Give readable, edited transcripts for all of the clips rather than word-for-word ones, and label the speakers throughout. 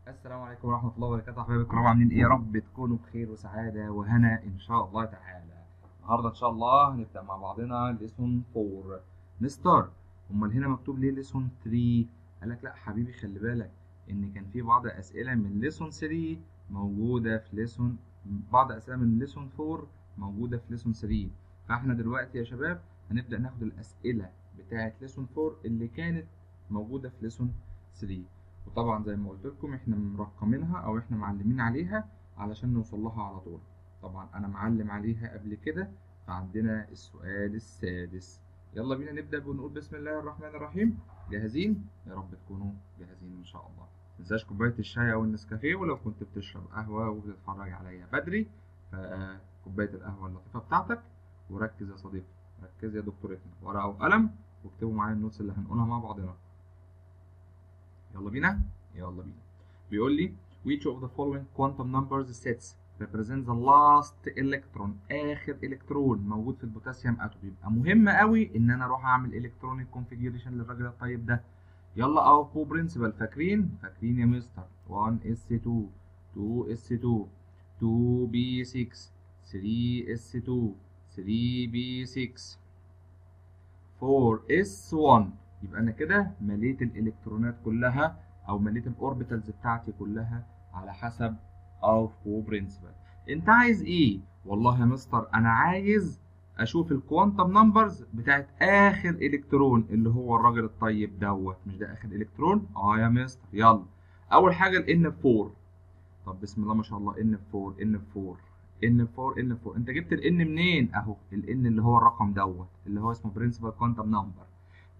Speaker 1: السلام عليكم ورحمة الله وبركاته حبايبي الكرام، عاملين ايه؟ يا رب تكونوا بخير وسعادة وهنا ان شاء الله تعالى. النهارده ان شاء الله هنبدأ مع بعضنا lesson 4. مستر امال هنا مكتوب ليه lesson 3؟ قال لك لا حبيبي، خلي بالك ان كان في بعض اسئلة من lesson 3 موجودة في lesson، بعض اسئلة من lesson 4 موجودة في lesson 3. فاحنا دلوقتي يا شباب هنبدأ ناخد الاسئلة بتاعة lesson 4 اللي كانت موجودة في lesson 3. وطبعا زي ما قلت لكم احنا مرقمينها او احنا معلمين عليها علشان نوصل لها على طول. طبعا انا معلم عليها قبل كده. فعندنا السؤال السادس، يلا بينا نبدأ ونقول بسم الله الرحمن الرحيم. جاهزين؟ يا رب تكونوا جاهزين ان شاء الله. متنساش كوباية الشاي او النسكافيه، ولو كنت بتشرب قهوة وبتتفرج عليا بدري فكوباية القهوة اللطيفة بتاعتك. وركز يا صديقي، ركز يا دكتورتنا، ورقة وقلم واكتبوا معايا ال notes اللي هنقولها مع بعضنا. يلا بينا يلا بينا. بيقول لي which of the following quantum numbers sets represents the last electron، اخر الكترون موجود في البوتاسيوم atom. يبقى مهم قوي ان انا اروح اعمل electronic configuration للراجل الطيب ده. يلا Aufbau principle، فاكرين؟ فاكرين يا مستر؟ 1 s 2 2 s 2 2 p 6 3 s 2 3 p 6 4 s 1. يبقى انا كده مليت الالكترونات كلها او مليت ال orbitals بتاعتي كلها على حسب Aufbau principle. انت عايز ايه؟ والله يا مستر انا عايز اشوف ال quantum numbers بتاعت اخر الكترون اللي هو الراجل الطيب دوت. مش ده اخر الكترون؟ اه يا مستر. يلا اول حاجة ال n 4. طب بسم الله ما شاء الله، n 4 n 4 n 4 n 4. انت جبت ال n منين؟ اهو ال n اللي هو الرقم دوت اللي هو اسمه principal quantum number.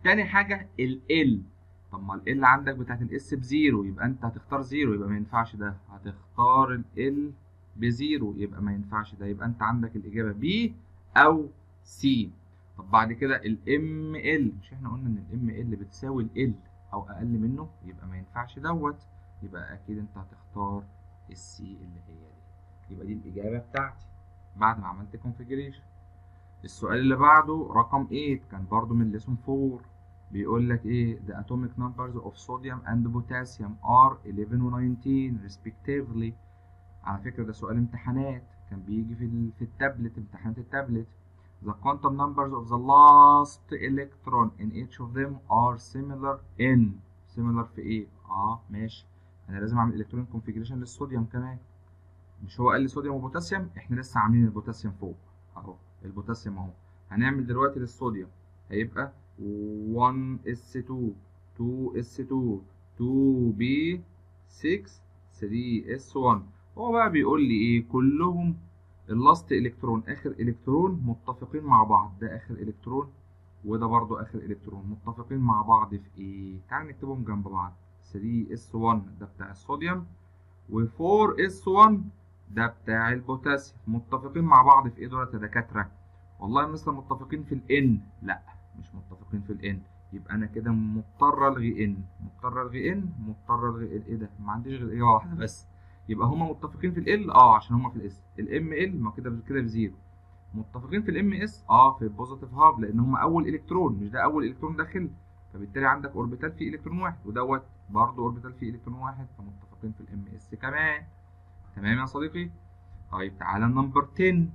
Speaker 1: تاني حاجة ال L. طب ما ال L عندك بتاعت ال S ب zero، يبقى انت هتختار zero، يبقى ما ينفعش ده. هتختار ال L ب zero، يبقى ما ينفعش ده. يبقى انت عندك الإجابة B أو C. طب بعد كده ال ML، مش احنا قلنا إن ال ML بتساوي ال L أو أقل منه؟ يبقى ما ينفعش دوت، يبقى أكيد انت هتختار ال C اللي هي دي. يبقى دي الإجابة بتاعتي بعد ما عملت configuration. السؤال اللي بعده رقم 8 كان برضو من lesson 4. بيقول لك ايه؟ the atomic numbers of sodium and potassium are 11 و 19 respectively. على فكرة ده سؤال امتحانات، كان بيجي في التابلت، امتحانات التابلت. The quantum numbers of the last electron in each of them are similar in، similar في ايه؟ ماشي، انا لازم اعمل electron configuration للصوديوم كمان. مش هو قال لي صوديوم وبوتاسيوم؟ احنا لسه عاملين البوتاسيوم فوق اهو، البوتاسيوم اهو. هنعمل دلوقتي للصوديوم، هيبقى 1 s 2 2 s 2 2 p 6 3 s 1. هو بقى بيقول لي ايه؟ كلهم ال last electron، اخر الكترون، متفقين مع بعض. ده اخر الكترون وده برضو اخر الكترون، متفقين مع بعض في ايه؟ تعال نكتبهم جنب بعض. 3 s 1 ده بتاع الصوديوم، و4 s 1 ده بتاع البوتاسيوم. متفقين مع بعض في ايه دول يا دكاترة؟ والله مثلا متفقين في ال n. لا مش متفقين في ال n، يبقى انا كده مضطر الغي n، مضطر الغي n، مضطر الغي ايه ده؟ ما عنديش غير اجابه واحدة بس. يبقى هما متفقين في ال L، عشان هما في ال s. ال ML ما كده كده ب zero. متفقين في ال MS، في ال positive half، لان هما اول الكترون، مش ده اول الكترون داخل، فبالتالي عندك orbital فيه الكترون واحد، ودوت برضه orbital فيه الكترون واحد، فمتفقين في ال MS كمان. تمام يا صديقي؟ طيب تعالى number 10،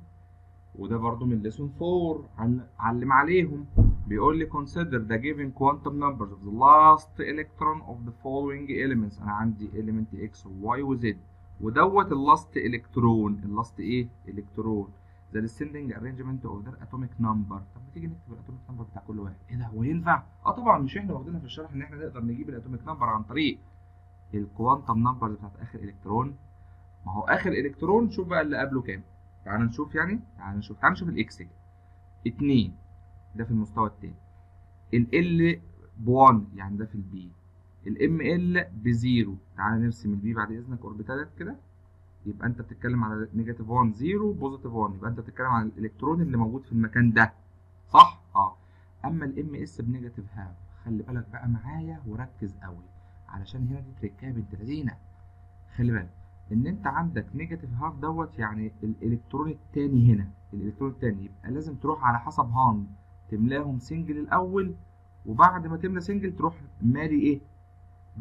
Speaker 1: وده برضو من lesson 4، علم عليهم. بيقول لي consider the given quantum numbers of the last electron of the following elements. انا عندي element x و y و z، ودوت ال last electron، ال last ايه؟ الكترون. the descending arrangement of their atomic number. طب ما تيجي نكتب ال atomic number بتاع كل واحد. ايه ده، هو ينفع؟ طبعا، مش احنا واخدينها في الشرح ان احنا نقدر نجيب ال atomic number عن طريق ال quantum numbers بتاعت اخر الكترون؟ ما هو اخر الكترون، شوف بقى اللي قبله كام. تعال نشوف، يعني تعال نشوف، تعال نشوف ال X كده. 2 ده في المستوى الثاني، ال L ب 1 يعني ده في ال p، ال ML ب zero. تعال نرسم ال p بعد اذنك orbital ات كده. يبقى انت بتتكلم على negative 1 0 positive 1، يبقى انت بتتكلم على الالكترون اللي موجود في المكان ده، صح؟ اما ال MS ب negative half. خلي بالك بقى معايا وركز قوي علشان هنا دي تريكايه بنت لذينه. خلي بالك ان انت عندك negative half دوت، يعني الالكترون الثاني هنا، الالكترون الثاني، يبقى لازم تروح على حسب هاند تملاهم single الاول، وبعد ما تملى single تروح مالي ايه؟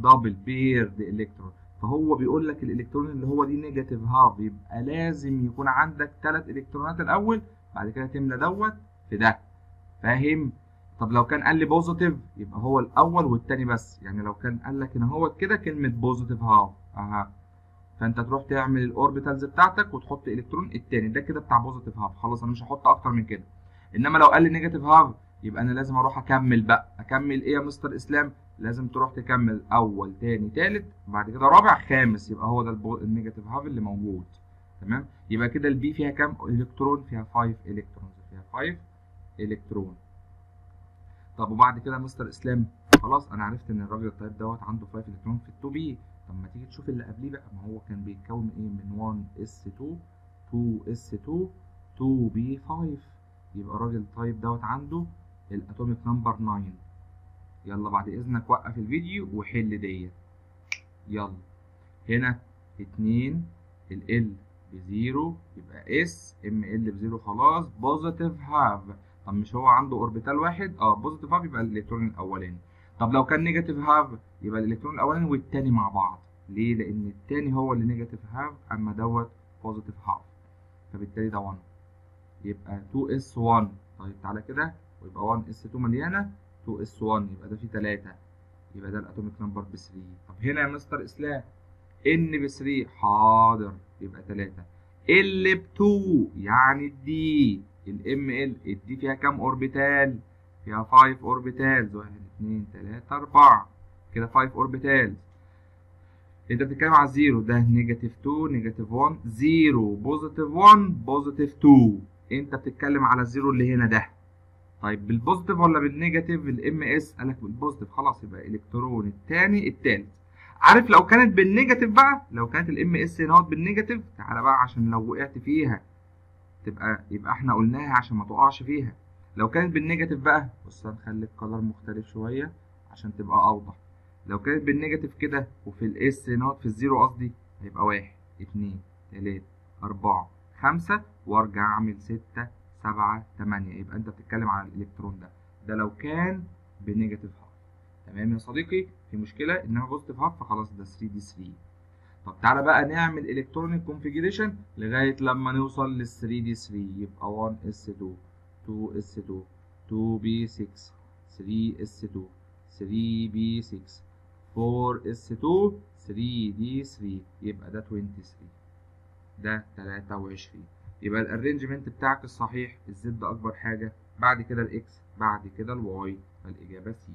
Speaker 1: double paired electron. فهو بيقول لك الالكترون اللي هو d negative half، يبقى لازم يكون عندك 3 الكترونات الاول، بعد كده تملى دوت في ده. فاهم؟ طب لو كان قال لي positive يبقى هو الاول والتاني بس، يعني لو كان قال لك ان هو كده كلمة positive half اها، فانت تروح تعمل ال orbitals بتاعتك وتحط الكترون التاني ده كده بتاع positive half، خلاص انا مش هحط اكتر من كده. انما لو قال لي negative half يبقى انا لازم اروح اكمل بقى. اكمل ايه يا مستر اسلام؟ لازم تروح تكمل اول تاني تالت بعد كده رابع خامس، يبقى هو ده ال negative half اللي موجود. تمام؟ يبقى كده ال p فيها كام الكترون؟ فيها 5 electrons، فيها 5 الكترون. طب وبعد كده مستر اسلام خلاص انا عرفت ان الراجل الطيب دوت عنده 5 الكترون في 2 p. طب ما تيجي تشوف اللي قبليه بقى، ما هو كان بيتكون من ايه؟ من 1 s 2 2 s 2 2 p 5، يبقى الراجل الطيب دوت عنده ال atomic number 9. يلا بعد اذنك وقف الفيديو وحل ديت. يلا هنا 2 L ب zero يبقى s m l ب zero خلاص positive half. طب مش هو عنده orbital واحد؟ positive half يبقى الالكترون الاولاني. طب لو كان negative half يبقى الالكترون الاولاني والتاني مع بعض. ليه؟ لان التاني هو اللي negative half اما دوت positive half، فبالتالي ده 1 يبقى 2 s 1. طيب تعالى كده ويبقى 1 s 2 مليانة 2 s 1 يبقى ده فيه 3، يبقى ده ال atomic number ب 3. طب هنا يا مستر اسلام n ب 3، حاضر يبقى 3. L ب 2 يعني ال d ال m l ال d فيها كام orbital؟ فيها 5 orbitals، 1 2 3 4 كده 5 orbitals. انت بتتكلم على ال zero، ده negative 2 negative 1 0 positive 1 positive 2، انت بتتكلم على ال zero اللي هنا ده. طيب بال positive ولا بال negative؟ ال m s قال لك بال positive، خلاص يبقى الالكترون الثاني الثالث. عارف لو كانت بال negative بقى، لو كانت ال m s هنا بال negative، تعالى بقى عشان لو وقعت فيها تبقى يبقى احنا قلناها عشان ما تقعش فيها. لو كانت بال negative بقى، بص هنخلي ال color مختلف شوية عشان تبقى اوضح. لو كانت بال negative كده وفي ال s هنا في ال zero قصدي، هيبقى 1 2 3 4 5 وارجع اعمل 6 7 8، يبقى انت بتتكلم على الالكترون ده. ده لو كان ب negative half. تمام يا صديقي؟ في مشكلة؟ انما positive half فخلاص ده 3 d 3. طب تعالى بقى نعمل electronic configuration لغاية لما نوصل لل 3 d 3، يبقى 1 s 2 2 s 2 2 p 6 3 s 2 3 p 6 4 s 2 3 d 3، يبقى ده 23، ده 23. يبقى ال arrangement بتاعك الصحيح ال Z اكبر حاجة، بعد كده ال X، بعد كده ال Y، فالاجابه C.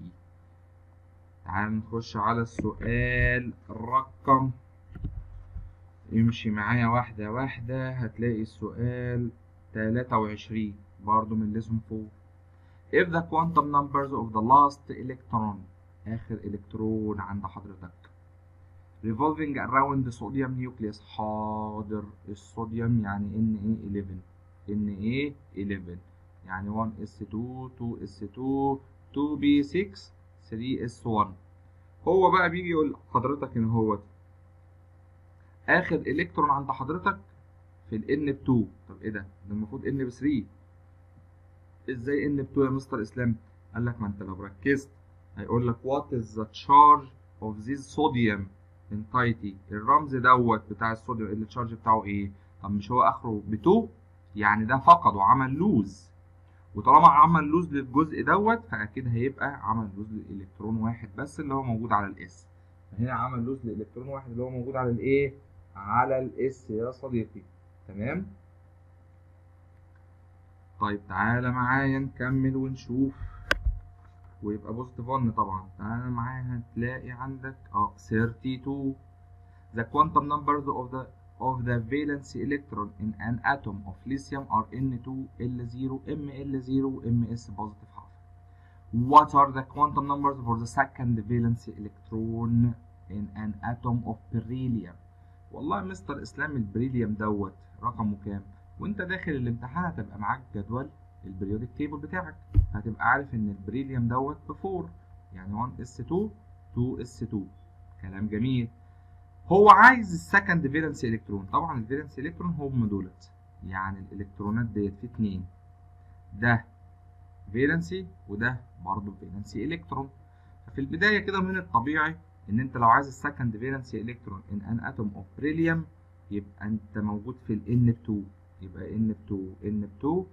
Speaker 1: تعال نخش على السؤال رقم، امشي معايا واحدة واحدة، هتلاقي السؤال 23 برضو من lesson 4. If the quantum numbers of the last electron، آخر إلكترون عند حضرتك، revolving around the sodium nucleus، حاضر الصوديوم يعني Na11، Na11 يعني 1s2 2s2 2p6 3s1. هو بقى بيجي يقول لحضرتك إن هو آخر إلكترون عند حضرتك في ال N ب 2. طب إيه ده؟ ده المفروض N ب 3. إزاي N ب 2 يا مستر إسلام؟ قال لك ما أنت لو ركزت هيقول لك what is the charge of this sodium entity، الرمز دوت بتاع الصوديوم ال charge بتاعه ايه؟ طب مش هو اخره ب 2؟ يعني ده فقد وعمل lose، وطالما عمل lose للجزء دوت فاكيد هيبقى عمل lose للالكترون واحد بس اللي هو موجود على ال s. فهنا عمل lose لالكترون واحد اللي هو موجود على الايه؟ على ال s يا صديقي. تمام؟ طيب تعالى معايا نكمل ونشوف، ويبقى positive 1 طبعا. تعالى معايا هتلاقي عندك 32. The quantum numbers of the valence electron in an atom of lithium are N2 L0 ML0 MS positive half. What are the quantum numbers for the second valence electron in an atom of beryllium؟ والله مستر اسلام البريليوم دوت رقمه كام؟ وانت داخل الامتحان هتبقى معاك جدول ال periodic table بتاعك، هتبقى عارف ان البريليوم دوت ب 4، يعني 1 s 2 2 s 2. كلام جميل. هو عايز ال second valence electron، طبعا ال valence electron هم دولت، يعني الالكترونات ديت في 2، ده valency وده برضه valency electron. ففي البداية كده من الطبيعي ان انت لو عايز ال second valence electron in an atom of beryllium يبقى انت موجود في ال n ب 2، يبقى n ب 2 n ب 2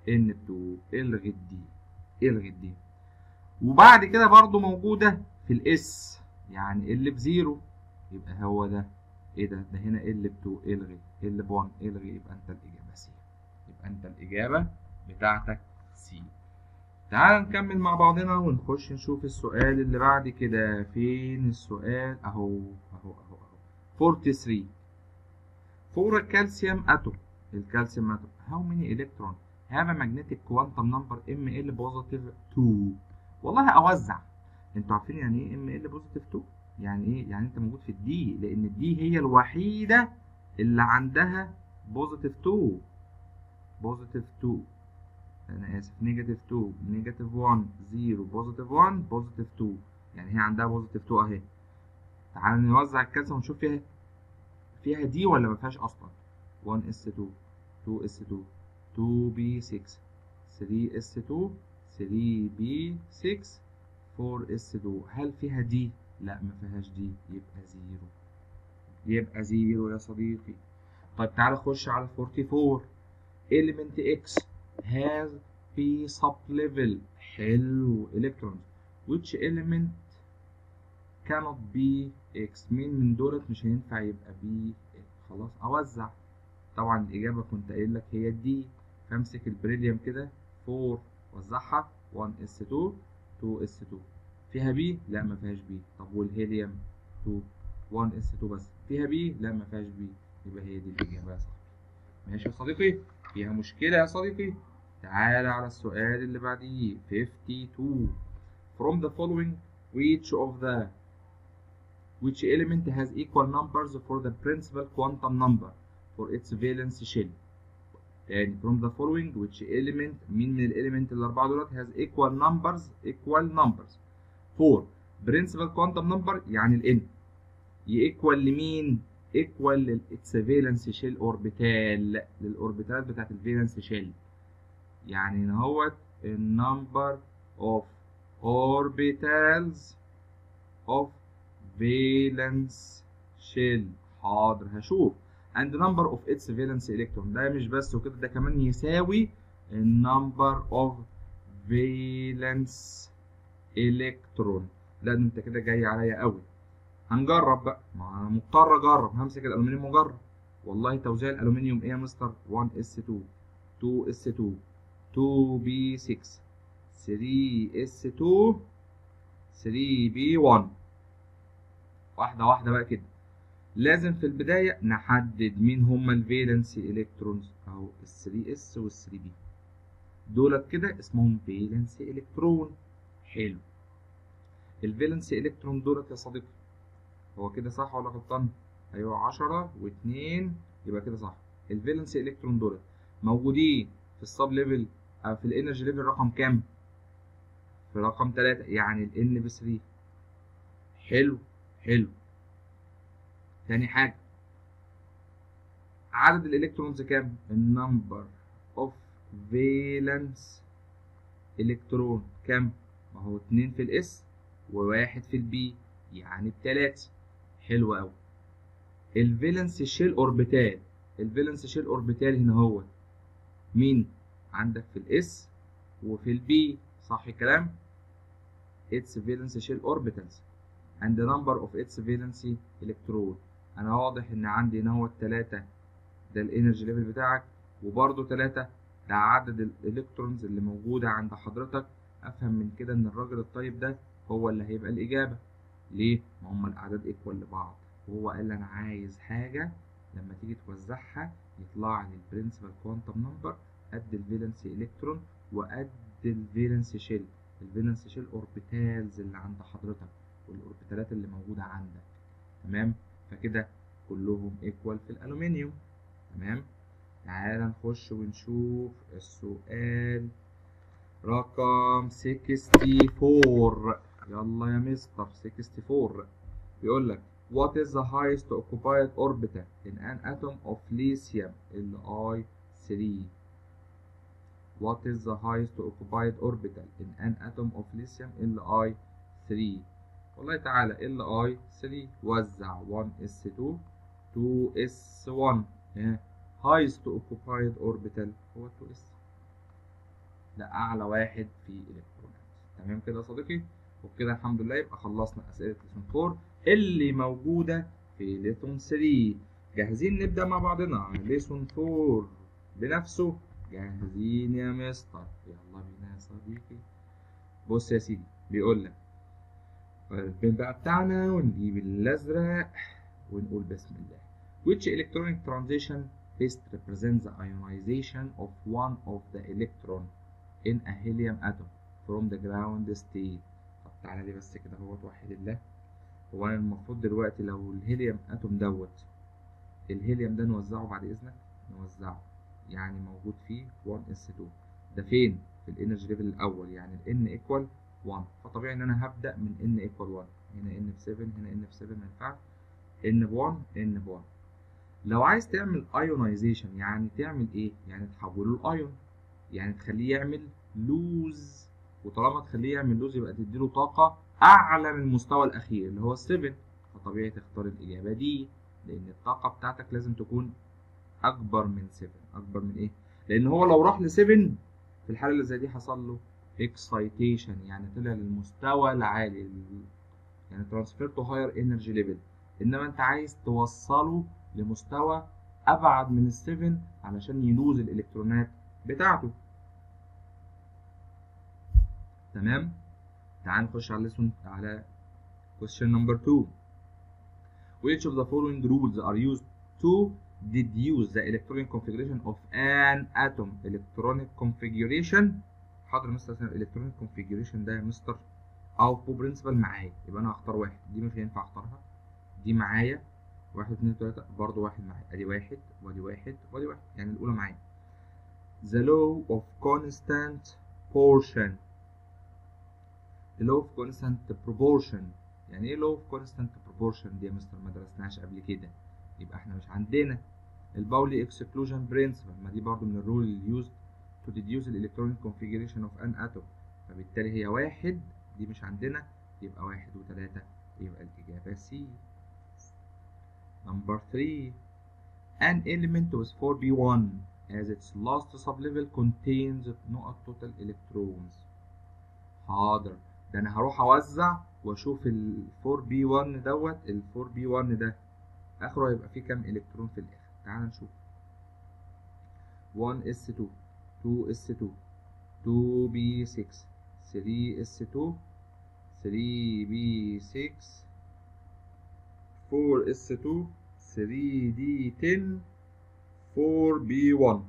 Speaker 1: n ب 2. الغي ال d، الغي ال d. وبعد كده برضو موجودة في ال s، يعني l ب zero، يبقى هو ده. ايه ده؟ ده هنا l ب 2، الغي، l ب 1، الغي، يبقى انت الاجابة C، يبقى انت الاجابة بتاعتك C. تعال نكمل مع بعضنا ونخش نشوف السؤال اللي بعد كده. فين السؤال؟ اهو اهو اهو اهو 43. For a calcium atom، ال calcium atom how many electron have a magnetic quantum number ml positive 2؟ والله اوزع. انتوا عارفين يعني ايه ml positive 2؟ يعني ايه؟ يعني انت موجود في ال d، لان ال d هي الوحيدة اللي عندها positive 2، positive 2، انا اسف، negative 2، negative 1، 0، positive 1، positive 2، يعني هي عندها positive 2 اهي. تعال نوزع الكالسيوم ونشوف فيها d ولا ما فيهاش اصلا. 1 s 2، 2 s 2، 2 p 6، 3 s 2، 3 p 6، 4 s 2. هل فيها d؟ لا ما فيهاش d، يبقى zero، يبقى zero يا صديقي. طيب تعال خش على 44. element X has P sub level، حلو، electrons which element cannot be X؟ مين من دولت مش هينفع يبقى P؟ خلاص اوزع. طبعا الاجابة كنت قايل لك هي D، فامسك البريليوم كده 4 وزعها 1 s 2 2 s 2، فيها p؟ لا ما فيهاش p. طب والهيليوم 2 1 s 2 بس، فيها p؟ لا ما فيهاش p، يبقى هي دي الاجابة يا صاحبي. ماشي يا صديقي، فيها مشكلة يا صديقي؟ تعالى على السؤال اللي بعديه 52. From the following which element has equal numbers for the principal quantum number for its valence shell؟ تاني، from the following which element، مين من ال element الاربعة دولت has equal numbers، equal numbers for principal quantum number، يعني ال n equal لمين؟ equal لل its valence shell orbital، لل orbital بتاعت ال valence shell. يعني ان هو ال number of orbitals of valence shell. حاضر هشوف. and number of its valence electron، ده مش بس وكده، ده كمان يساوي ال number of valence electron. لا ده انت كده جاي عليا قوي. هنجرب بقى، ما انا مضطر اجرب. همسك الالومنيوم واجرب. والله توزيع الالومنيوم ايه يا مستر؟ 1 s 2، 2 s 2، 2 p 6، 3 s 2، 3 p 1. واحدة واحدة بقى كده. لازم في البداية نحدد مين هما ال valence electrons، اهو ال 3 s وال 3 p دولت كده اسمهم valence electron. حلو، ال valence electron دولت يا صديقي هو كده صح ولا غلطان؟ ايوه 10 و2 يبقى كده صح. ال valence electron دولت موجودين في ال sub level في ال energy level رقم كام؟ في رقم 3، يعني ال n ب 3. حلو حلو. تاني حاجة، عدد ال electrons كام؟ ال number of valence electron كام؟ ما هو 2 في ال s وواحد في ال p، يعني ب3. حلو قوي. ال valence shell orbital، ال valence shell orbital هنا هو مين؟ عندك في ال s وفي ال p، صح الكلام؟ its valence shell orbitals and the number of its valence electron. انا واضح ان عندي هنا هو 3، ده ال energy level بتاعك، وبرده 3 ده عدد ال electrons اللي موجودة عند حضرتك. افهم من كده ان الراجل الطيب ده هو اللي هيبقى الاجابة. ليه؟ ما هم الاعداد equal لبعض، وهو قال انا عايز حاجة لما تيجي توزعها يطلع لي ال principal quantum number قد ال valence electron وقد ال valence shell، ال valence shell orbitals اللي عند حضرتك وال orbital ات اللي موجودة عندك. تمام؟ فكده كلهم equal في الالومنيوم. تمام؟ تعالى نخش ونشوف السؤال رقم 64. يلا يا مستر 64 بيقول لك what is the highest occupied orbital in an atom of lithium Li3؟ What is the highest occupied orbital in an atom of lithium Li3؟ والله تعالى Li 3 وزع 1 s 2 2 s 1. highest occupied orbital هو 2 s، ده اعلى واحد في الالكترونات. تمام كده يا صديقي؟ وبكده الحمد لله يبقى خلصنا اسئلة lesson 4 اللي موجودة في lesson 3. جاهزين نبدا مع بعضنا lesson 4 بنفسه؟ جاهزين يا مستر؟ يلا بينا يا صديقي. بص يا سيدي، بيقول لك ال pen بقى بتاعنا ونجيب الازرق ونقول بسم الله. Which electronic transition best represents the ionization of one of the electron in a helium atom from the ground state؟ طب تعالى لي بس كده اهوت، وحد الله. هو انا المفروض دلوقتي لو ال helium atom دوت، الهيليوم ده نوزعه بعد اذنك، نوزعه يعني موجود فيه 1 s 2، ده فين؟ في ال energy level الاول، يعني ال n equal 1، فطبيعي ان انا هبدا من n equal 1. هنا n ب 7، هنا n ب 7، ما ينفعش، n ب 1، n ب 1. لو عايز تعمل ionization يعني تعمل ايه؟ يعني تحوله لايون، يعني تخليه يعمل lose، وطالما تخليه يعمل lose يبقى تديله طاقة اعلى من المستوى الاخير اللي هو 7، فطبيعي تختار الاجابة دي، لان الطاقة بتاعتك لازم تكون اكبر من 7. اكبر من ايه؟ لان هو لو راح ل 7 في الحالة اللي زي دي حصل له excitation، يعني طلع للمستوى العالي، يعني transfer to higher energy level. انما انت عايز توصله لمستوى ابعد من ال 7 علشان ي lose الالكترونات بتاعته. تمام؟ تعال نخش على lesson، على question number 2. Which of the following rules are used to deduce the electronic configuration of an atom؟ electronic configuration، حاضر مستر. electronic configuration ده يا مستر Aufbau principle معايا، يبقى انا هختار واحد. دي مش هينفع اختارها، دي معايا 1 2 3 برضه واحد معايا، ادي واحد وادي واحد وادي واحد، يعني الاولى معايا. The law of constant portion، the law of constant proportion. يعني ايه law of constant proportion دي يا مستر؟ ما درسناهاش قبل كده، يبقى احنا مش عندنا. ال Pauli exclusion principle، ما دي برضو من ال rule اللي used to deduce the electronic configuration of an atom، فبالتالي هي واحد، دي مش عندنا، يبقى 1 و3، يبقى الإجابة C. Number 3، an element with 4b1 as its last sublevel contains نقط total electrons. حاضر، ده انا هروح اوزع واشوف ال 4b1 دوت، ال 4b1 ده اخره هيبقى فيه كام الكترون في الاخر. تعال نشوف 1s2 2s2 2b6 3s2 3b6 4s2 3d10 4b1.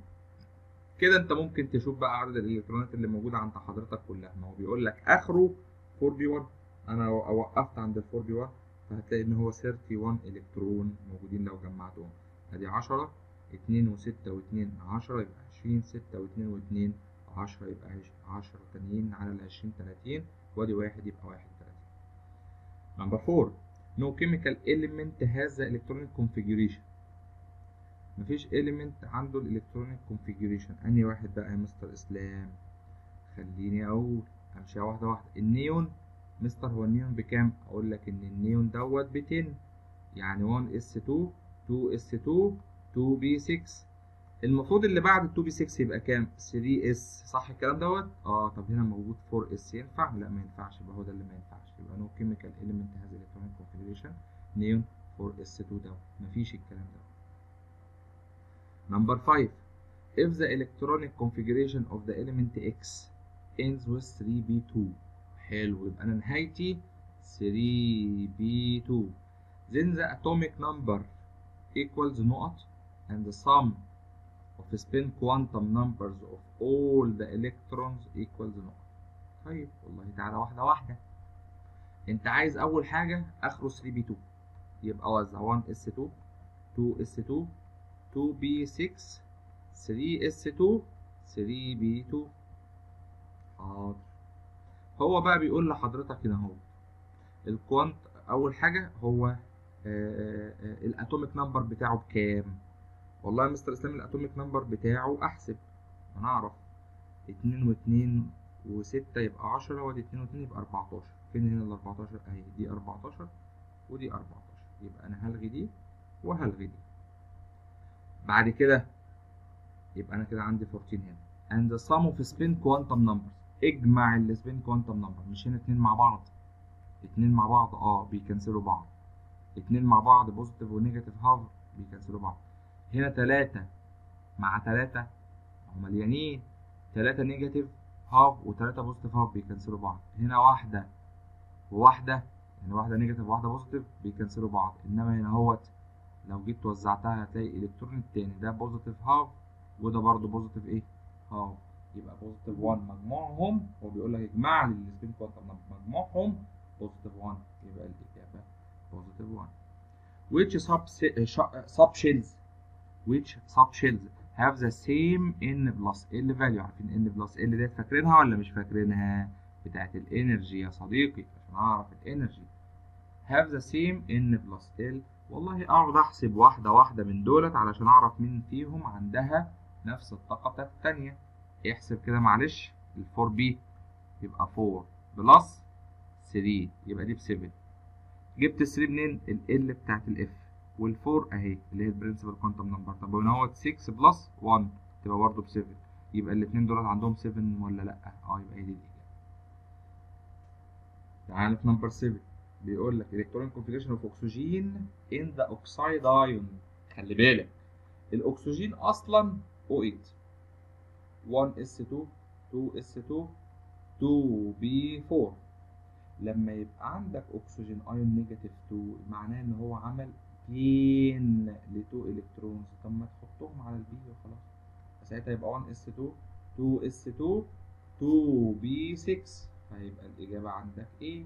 Speaker 1: كده انت ممكن تشوف بقى عدد الالكترونات اللي موجودة عند حضرتك كلها. ما هو بيقول لك اخره 4b1، انا وقفت عند ال 4b1، فهتلاقي ان هو 31 الكترون موجودين لو جمعتهم. ادي 10، 2 و6 و2 10 يبقى 20، 6 و2 و2 10 يبقى 10 تانيين على ال 20 30، وادي واحد يبقى 31. Number 4، no chemical element has the electronic configuration. مفيش element عنده ال electronic configuration. انهي واحد بقى يا مستر اسلام؟ خليني اقول امشيها واحدة واحدة. النيون مستر، هو النيون بكام؟ اقول لك ان النيون دوت ب 10، يعني 1s2 2s2 2b6. المفروض اللي بعد 2b6 يبقى كام؟ 3s، صح الكلام دوت؟ طب هنا موجود 4s، ينفع؟ لا ما ينفعش، يبقى هو ده اللي ما ينفعش، يبقى no chemical element has electronic configuration neon 4s2 دوت، مفيش الكلام ده. Number 5، if the electronic configuration of the element X ends with 3b2. حلو، يبقى انا نهايتي 3b2، then the atomic number equals نقط and the sum of spin quantum numbers of all the electrons equals نقط. طيب والله تعالى واحدة واحدة. انت عايز اول حاجة اخره 3b2، يبقى وزع 1s2 2s2 2b6 3s2 3b2. حاضر. هو بقى بيقول لحضرتك هنا اهو ال quant، اول حاجة هو ال atomic number بتاعه بكام؟ والله يا مستر اسلام ال atomic number بتاعه احسب، انا اعرف 2 و2 و6 يبقى 10، وادي 2 و2 يبقى 14. فين هنا ال 14؟ اهي دي 14 ودي 14، يبقى انا هلغي دي وهلغي دي. بعد كده يبقى انا كده عندي 14 هنا. and the sum of spin quantum numbers، اجمع ال spin quantum number، مش هنا اتنين مع بعض، اتنين مع بعض بيكنسلوا بعض، اتنين مع بعض positive و negative half بيكنسلوا بعض. هنا 3 مع 3 هم مليانين، 3 negative half و3 positive half بيكنسلوا بعض. هنا واحدة وواحدة، يعني واحدة negative وواحدة positive بيكنسلوا بعض. انما هنا اهوت لو جيت وزعتها هتلاقي الالكترون التاني ده positive half وده برضه positive ايه؟ half، يبقى positive 1 مجموعهم. هو بيقول لك اجمع لي ال spin quantum number مجموعهم positive 1، يبقى الاجابة positive 1. which sub shells which sub shells have the same n plus l value؟ عارفين n plus l ديت فاكرينها ولا مش فاكرينها؟ بتاعت ال energy يا صديقي، عشان اعرف ال energy. have the same n plus l، والله اقعد احسب واحدة واحدة من دولت علشان اعرف مين فيهم عندها نفس الطاقة بتاعت التانية. احسب كده معلش، ال 4 p يبقى 4 plus 3 يبقى دي ب 7. جبت 3 منين؟ ال L بتاعت ال F، وال 4 اهي اللي هي ال principal quantum number. طب هنا هو 6 plus 1 تبقى برضه ب 7، يبقى الاثنين دولت عندهم 7 ولا لا؟ يبقى هي دي الاجابة. تعالى في number 7 بيقول لك electron configuration of oxygen in the oxide ion. خلي بالك الاكسجين اصلا O8 1s2 2s2 2p4. لما يبقى عندك اكسجين ion negative 2 معناه ان هو عمل gain ل 2 electrons. طب ما تحطهم على ال p وخلاص، ساعتها يبقى 1s2 2s2 2p6، فهيبقى الاجابة عندك ايه؟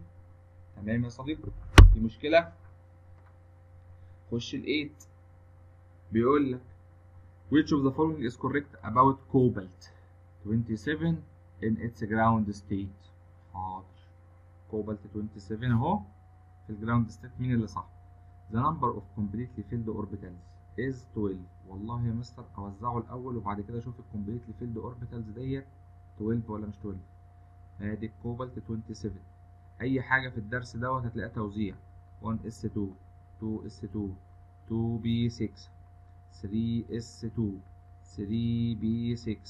Speaker 1: تمام يا صديقي، في مشكلة؟ خش ال8 بيقول لك which of the following is correct about cobalt 27 in its ground state. حاضر، كوبالت 27 اهو في ال ground state، مين اللي صح؟ The number of completely filled orbitals is 12. والله يا مستر اوزعه الاول وبعد كده اشوف ال completely filled orbitals ديت 12 ولا مش 12. ادي الكوبالت 27، اي حاجة في الدرس دوت هتلاقيها توزيع 1s2 2s2 2p6 3s2 3p6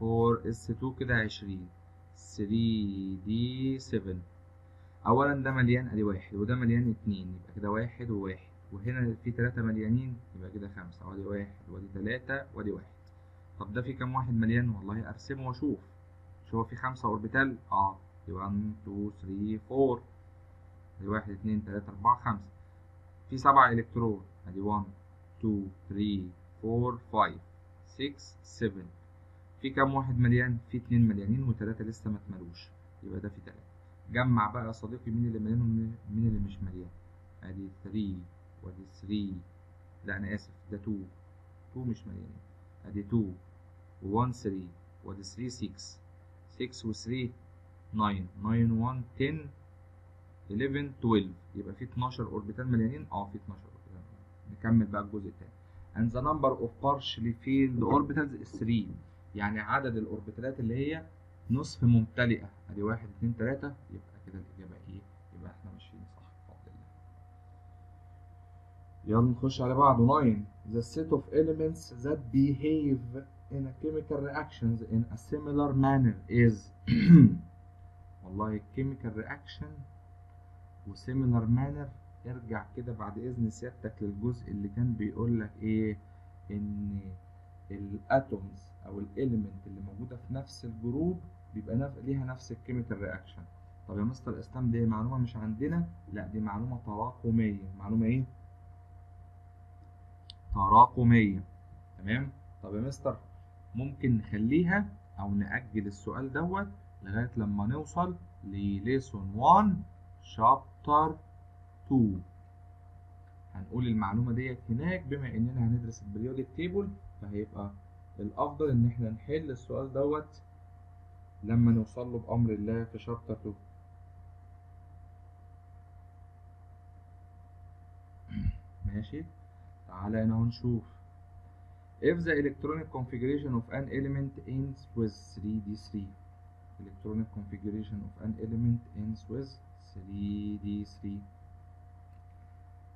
Speaker 1: 4s2 كده 20 3d7. اولا ده مليان ادي واحد، وده مليان 2، يبقى كده واحد وواحد، وهنا في 3 مليانين يبقى كده 5، وادي واحد وادي 3 وادي واحد. طب ده في كام واحد مليان؟ والله ارسمه واشوف، مش هو في 5 orbital؟ يبقى 1 2 3 4، ادي 1 2 3 4 5، في 7 الكترون، ادي 1 2 3 4 5 6 7. في كام واحد مليان؟ في 2 مليانين و3 لسه ما اتملوش، يبقى ده في 3. جمع بقى يا صديقي مين اللي مليان ومين اللي مش مليان. ادي 3 وادي 3، لا انا اسف ده 2، 2 مش مليانين، ادي 2 و1 3 وادي 3 6 6 و3 9 9 1 10 11 12، يبقى في 12 orbital مليانين. في 12 orbital. نكمل بقى الجزء الثاني. and the number of partially filled orbitals is 3، يعني عدد الاوربيتالات اللي هي نصف ممتلئة، ادي 1 2 3، يبقى كده الاجابة ايه؟ يبقى احنا ماشيين صح بفضل الله. يلا نخش على بعضه. 9 the set of elements that behave in a chemical reactions in a similar manner is والله chemical reaction و similar manner، ارجع كده بعد اذن سيادتك للجزء اللي كان بيقول لك ايه، ان ال atoms او ال element اللي موجودة في نفس ال group بيبقى ليها نفس ال chemical reaction. طب يا مستر اسلام دي معلومة مش عندنا؟ لا دي معلومة تراكمية. معلومة ايه؟ تراكمية. تمام. طب يا مستر ممكن نخليها او نأجل السؤال دوت لغاية لما نوصل ل lesson 1 chapter 2، هنقول المعلومة ديت هناك. بما اننا هندرس ال periodic table فهيبقى الافضل ان احنا نحل السؤال دوت لما نوصل له بامر الله في chapter 2. ماشي، تعالى هنا ونشوف. If the electronic configuration of an element ends with 3d3، electronic configuration of an element ends with 3d3.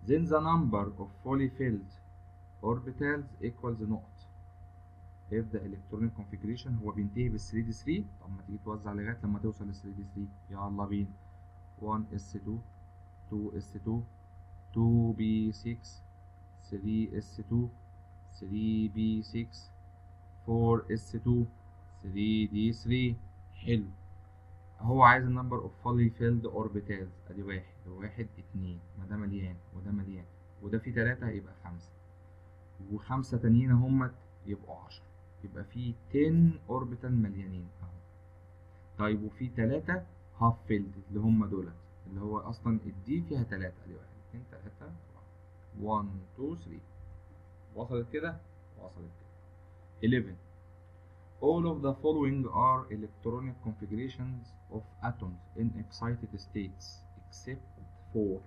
Speaker 1: Then the number of fully filled orbitals equals نقط. If the electronic configuration هو بينتهي بال 3d3، طب ما تيجي توزع لغاية لما توصل لل 3d3. يلا بينا 1s2 2s2 2p6 3s2 3p6 4s2 3d3. حلو، هو عايز ال number of fully filled orbitals. ادي واحد واحد اتنين، ما ده مليان وده مليان وده فيه تلاتة يبقى 5، وخمسة تانيين اهمت يبقوا 10، يبقى فيه 10 orbital مليانين اهو. طيب وفي 3 half filled اللي هم دولت، اللي هو اصلا ال d فيها 3، ادي 1 2 3 4 1 2 3. وصلت كده؟ وصلت كده. 11 All of the following are electronic configurations of atoms in excited states except for.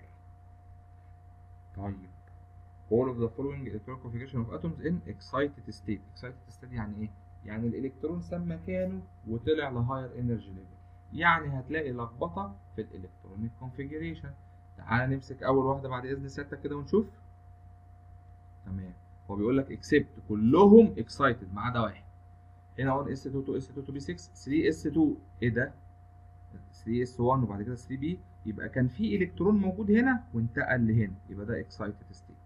Speaker 1: طيب all of the following electronic configuration of atoms in excited state. Excited state يعني ايه؟ يعني الالكترون ساب مكانه وطلع ل higher energy level، يعني هتلاقي لخبطة في ال electronic configuration. تعال نمسك اول واحدة بعد اذن سيادتك كده ونشوف. تمام، هو بيقول لك except كلهم excited ما عدا واحد. هنا 1 s 2 2 s 2 2 p 6 3 s 2، ايه ده؟ 3 s 1 وبعد كده 3 p، يبقى كان في الكترون موجود هنا وانتقل لهنا، يبقى ده excited state.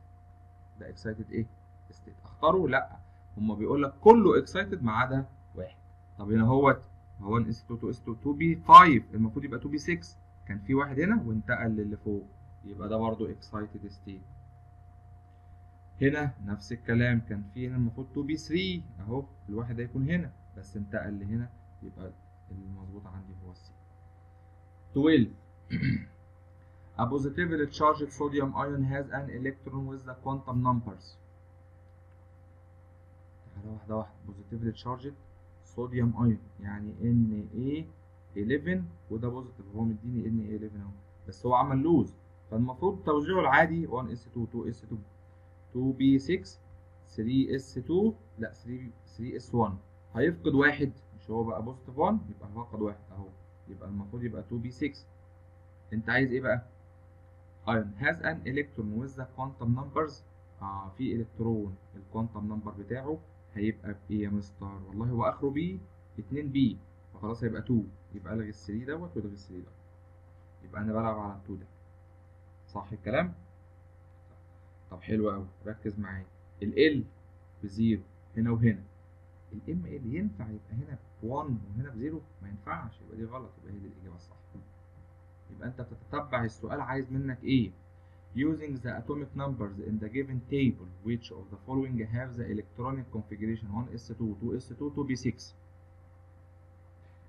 Speaker 1: ده excited ايه؟ state. اختاره؟ لا، هما بيقول لك كله excited ما عدا واحد. طب هنا هوت 1 s 2 2 s 2 2 p 5، المفروض يبقى 2 p 6، كان في واحد هنا وانتقل للي فوق، يبقى ده برضو excited state. هنا نفس الكلام، كان في هنا المفروض 2 p 3 اهو، الواحد ده يكون هنا بس انتقل لهنا، يبقى المظبوط عندي هو ال C. 12 A positively charged sodium ion has an electron with the quantum numbers. تعالى واحدة واحدة. Positively charged sodium ion يعني Na 11، وده positive، هو مديني Na 11 اهو، بس هو عمل lose، فالمفروض توزيعه العادي 1s2 2s2 2p6 3s2، لا 3s1، هيفقد واحد، مش هو بقى positive 1 يبقى فقد واحد اهو، يبقى المفروض يبقى 2p6. انت عايز ايه بقى؟ ion has an electron with the quantum numbers. في الكترون ال quantum number بتاعه هيبقى بايه يا مستر؟ والله هو اخره p 2 p، فخلاص هيبقى 2، يبقى الغي ال 3 دوت والغي ال 3 دوت، يبقى انا بلعب على 2 ده، صح الكلام؟ طب حلو قوي، ركز معايا. ال L ب zero هنا وهنا، ال Ml ينفع يبقى هنا ب 1 وهنا ب zero؟ ما ينفعش، يبقى دي غلط، يبقى هي دي الاجابة الصح. يبقى انت بتتتبع السؤال عايز منك ايه. Using the atomic numbers in the given table, which of the following have the electronic configuration 1s2 2s2 2p6؟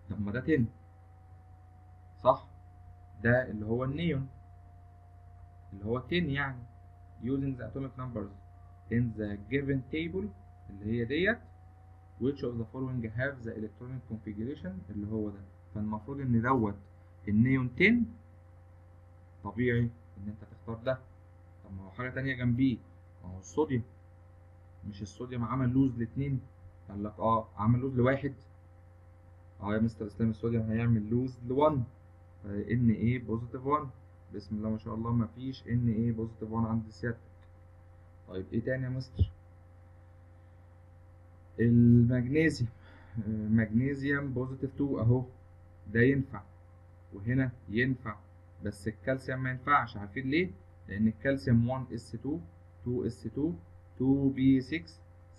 Speaker 1: طب ما ده 10 صح؟ ده اللي هو النيون اللي هو 10، يعني using the atomic numbers in the given table اللي هي ديت which of the following have the electronic configuration اللي هو ده. فالمفروض ان دوت النيون 10، طبيعي ان انت تختار ده. طب ما هو حاجة تانية جنبيه، ما هو الصوديوم، مش الصوديوم عمل lose لاتنين؟ قال لك اه عمل lose لواحد. اه يا مستر اسلام الصوديوم هيعمل lose ل1، Na positive 1. بسم الله ما شاء الله مفيش Na positive 1 عند سيادتك. طيب ايه تاني يا مستر؟ المغنيسيوم، مغنيسيوم positive 2 اهو، ده ينفع وهنا ينفع، بس الكالسيوم ما ينفعش. عارفين ليه؟ لان الكالسيوم 1s2 2s2 2p6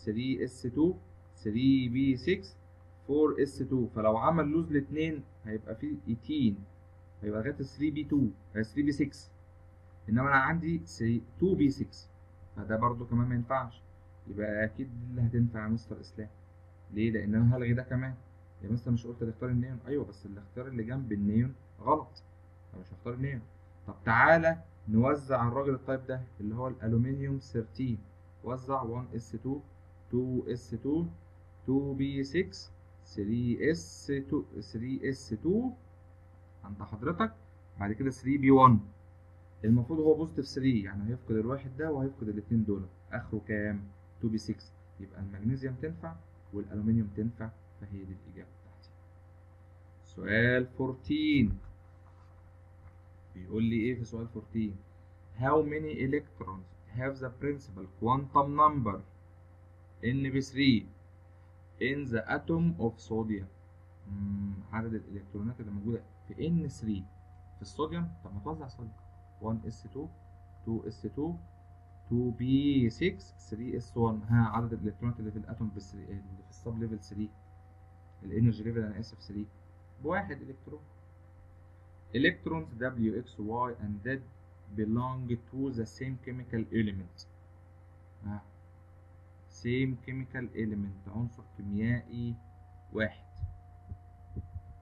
Speaker 1: 3s2 3p6 4s2، فلو عمل lose لاتنين هيبقى فيه 18، هيبقى لغاية 3p2 3p6، انما انا عندي 2p6، فده برضو كمان ما ينفعش. يبقى اكيد دي اللي هتنفع يا مستر اسلام. ليه؟ لان انا هلغي ده كمان. يا مستر مش قلت تختار النيون؟ ايوه بس الاختيار اللي جنب النيون غلط، فمش هختار النيون. طب تعالى نوزع الراجل الطيب ده اللي هو الالومنيوم 13، وزع 1s2 2s2 2p6 3s2 3s2 عند حضرتك، بعد كده 3p1. المفروض هو positive 3، يعني هيفقد الواحد ده وهيفقد الاثنين دول، اخره كام؟ 2p6. يبقى المغنيسيوم تنفع والالومنيوم تنفع، فهي دي الاجابة بتاعتي. سؤال 14 بيقول لي ايه في سؤال 14؟ How many electrons have the principal quantum number Nb3 in the atom of sodium؟ عدد الالكترونات اللي موجودة في N3 في الصوديوم. طب ما توزع صوديوم 1s2 2s2 2p6 3s1. ها عدد الالكترونات اللي في ال atom اللي في ال sub level 3، ال energy level انا اسف 3، بواحد الكترون. Electrons W X Y and Z belong to the same chemical element. ها same chemical element، عنصر كيميائي واحد.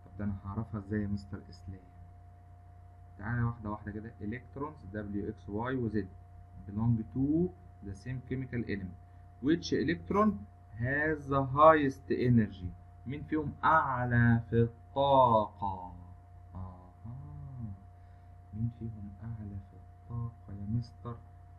Speaker 1: طب ده انا هعرفها ازاي يا مستر اسلام؟ تعالى واحدة واحدة كده. Electrons W X Y و Z belong to the same chemical element. Which electron has the highest energy؟ مين فيهم أعلى في الطاقة؟ مين فيهم أعلى في الطاقة يا مستر؟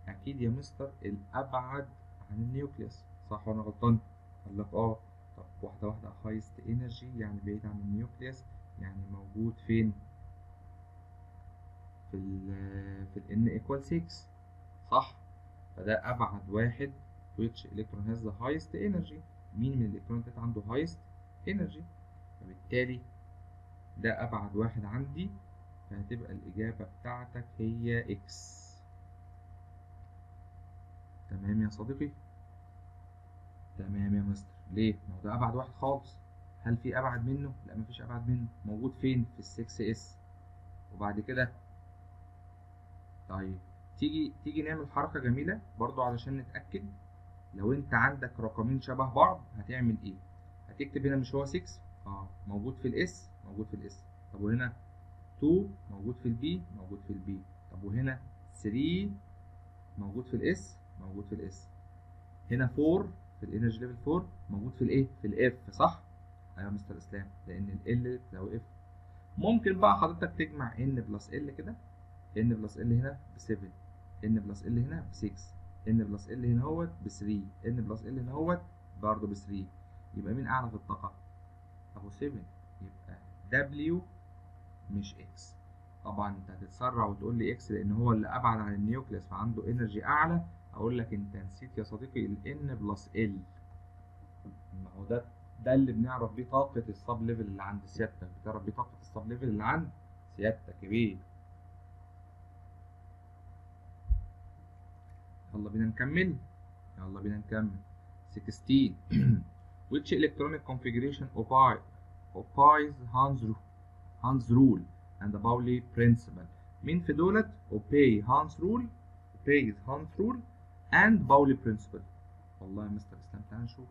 Speaker 1: أكيد يا مستر الأبعد عن ال nucleus، صح وأنا غلطان؟ قال لك أه. طب واحدة واحدة، highest energy يعني بعيد عن ال nucleus، يعني موجود فين؟ في ال N equal 6، صح؟ فده أبعد واحد. which electron has the highest energy؟ مين من الإلكترونات عنده highest energy؟ فبالتالي ده أبعد واحد عندي، فهتبقى الإجابة بتاعتك هي X. تمام يا صديقي؟ تمام يا مستر. ليه؟ ما هو ده أبعد واحد خالص. هل في أبعد منه؟ لا، مفيش أبعد منه. موجود فين؟ في ال 6s. وبعد كده طيب تيجي نعمل حركة جميلة برضو علشان نتأكد. لو أنت عندك رقمين شبه بعض هتعمل إيه؟ هتكتب هنا مش هو 6؟ موجود في ال s، موجود في ال s. طب وهنا 2 موجود في ال p، موجود في ال p. طب وهنا 3 موجود في ال s، موجود في ال s. هنا 4 في ال energy level 4 موجود في الايه؟ في ال f، صح؟ ايوه يا مستر اسلام، لان L تساوي f. ممكن بقى حضرتك تجمع n plus l كده، n plus l هنا ب 7، n plus l هنا ب 6، n plus l هنا اهوت ب 3، n plus l هنا اهوت برضه ب 3. يبقى مين اعلى في الطاقة؟ ابو 7، يبقى W مش X. طبعا انت هتتسرع وتقول لي X لان هو اللي ابعد عن ال nucleus فعنده energy اعلى. اقول لك انت نسيت يا صديقي ال N plus L. ما هو ده اللي بنعرف بيه طاقة ال sub level اللي عند سيادتك، بتعرف بيه طاقة ال sub level اللي عند سيادتك يا بيه. يلا بينا نكمل، يلا بينا نكمل. 16 which electronic configuration obeys Hund's rule and the Pauli principle؟ مين في دولت obey Hund's rule، obeys Hund's rule and Pauli principle؟ والله يا مستر اسلام تعال نشوف،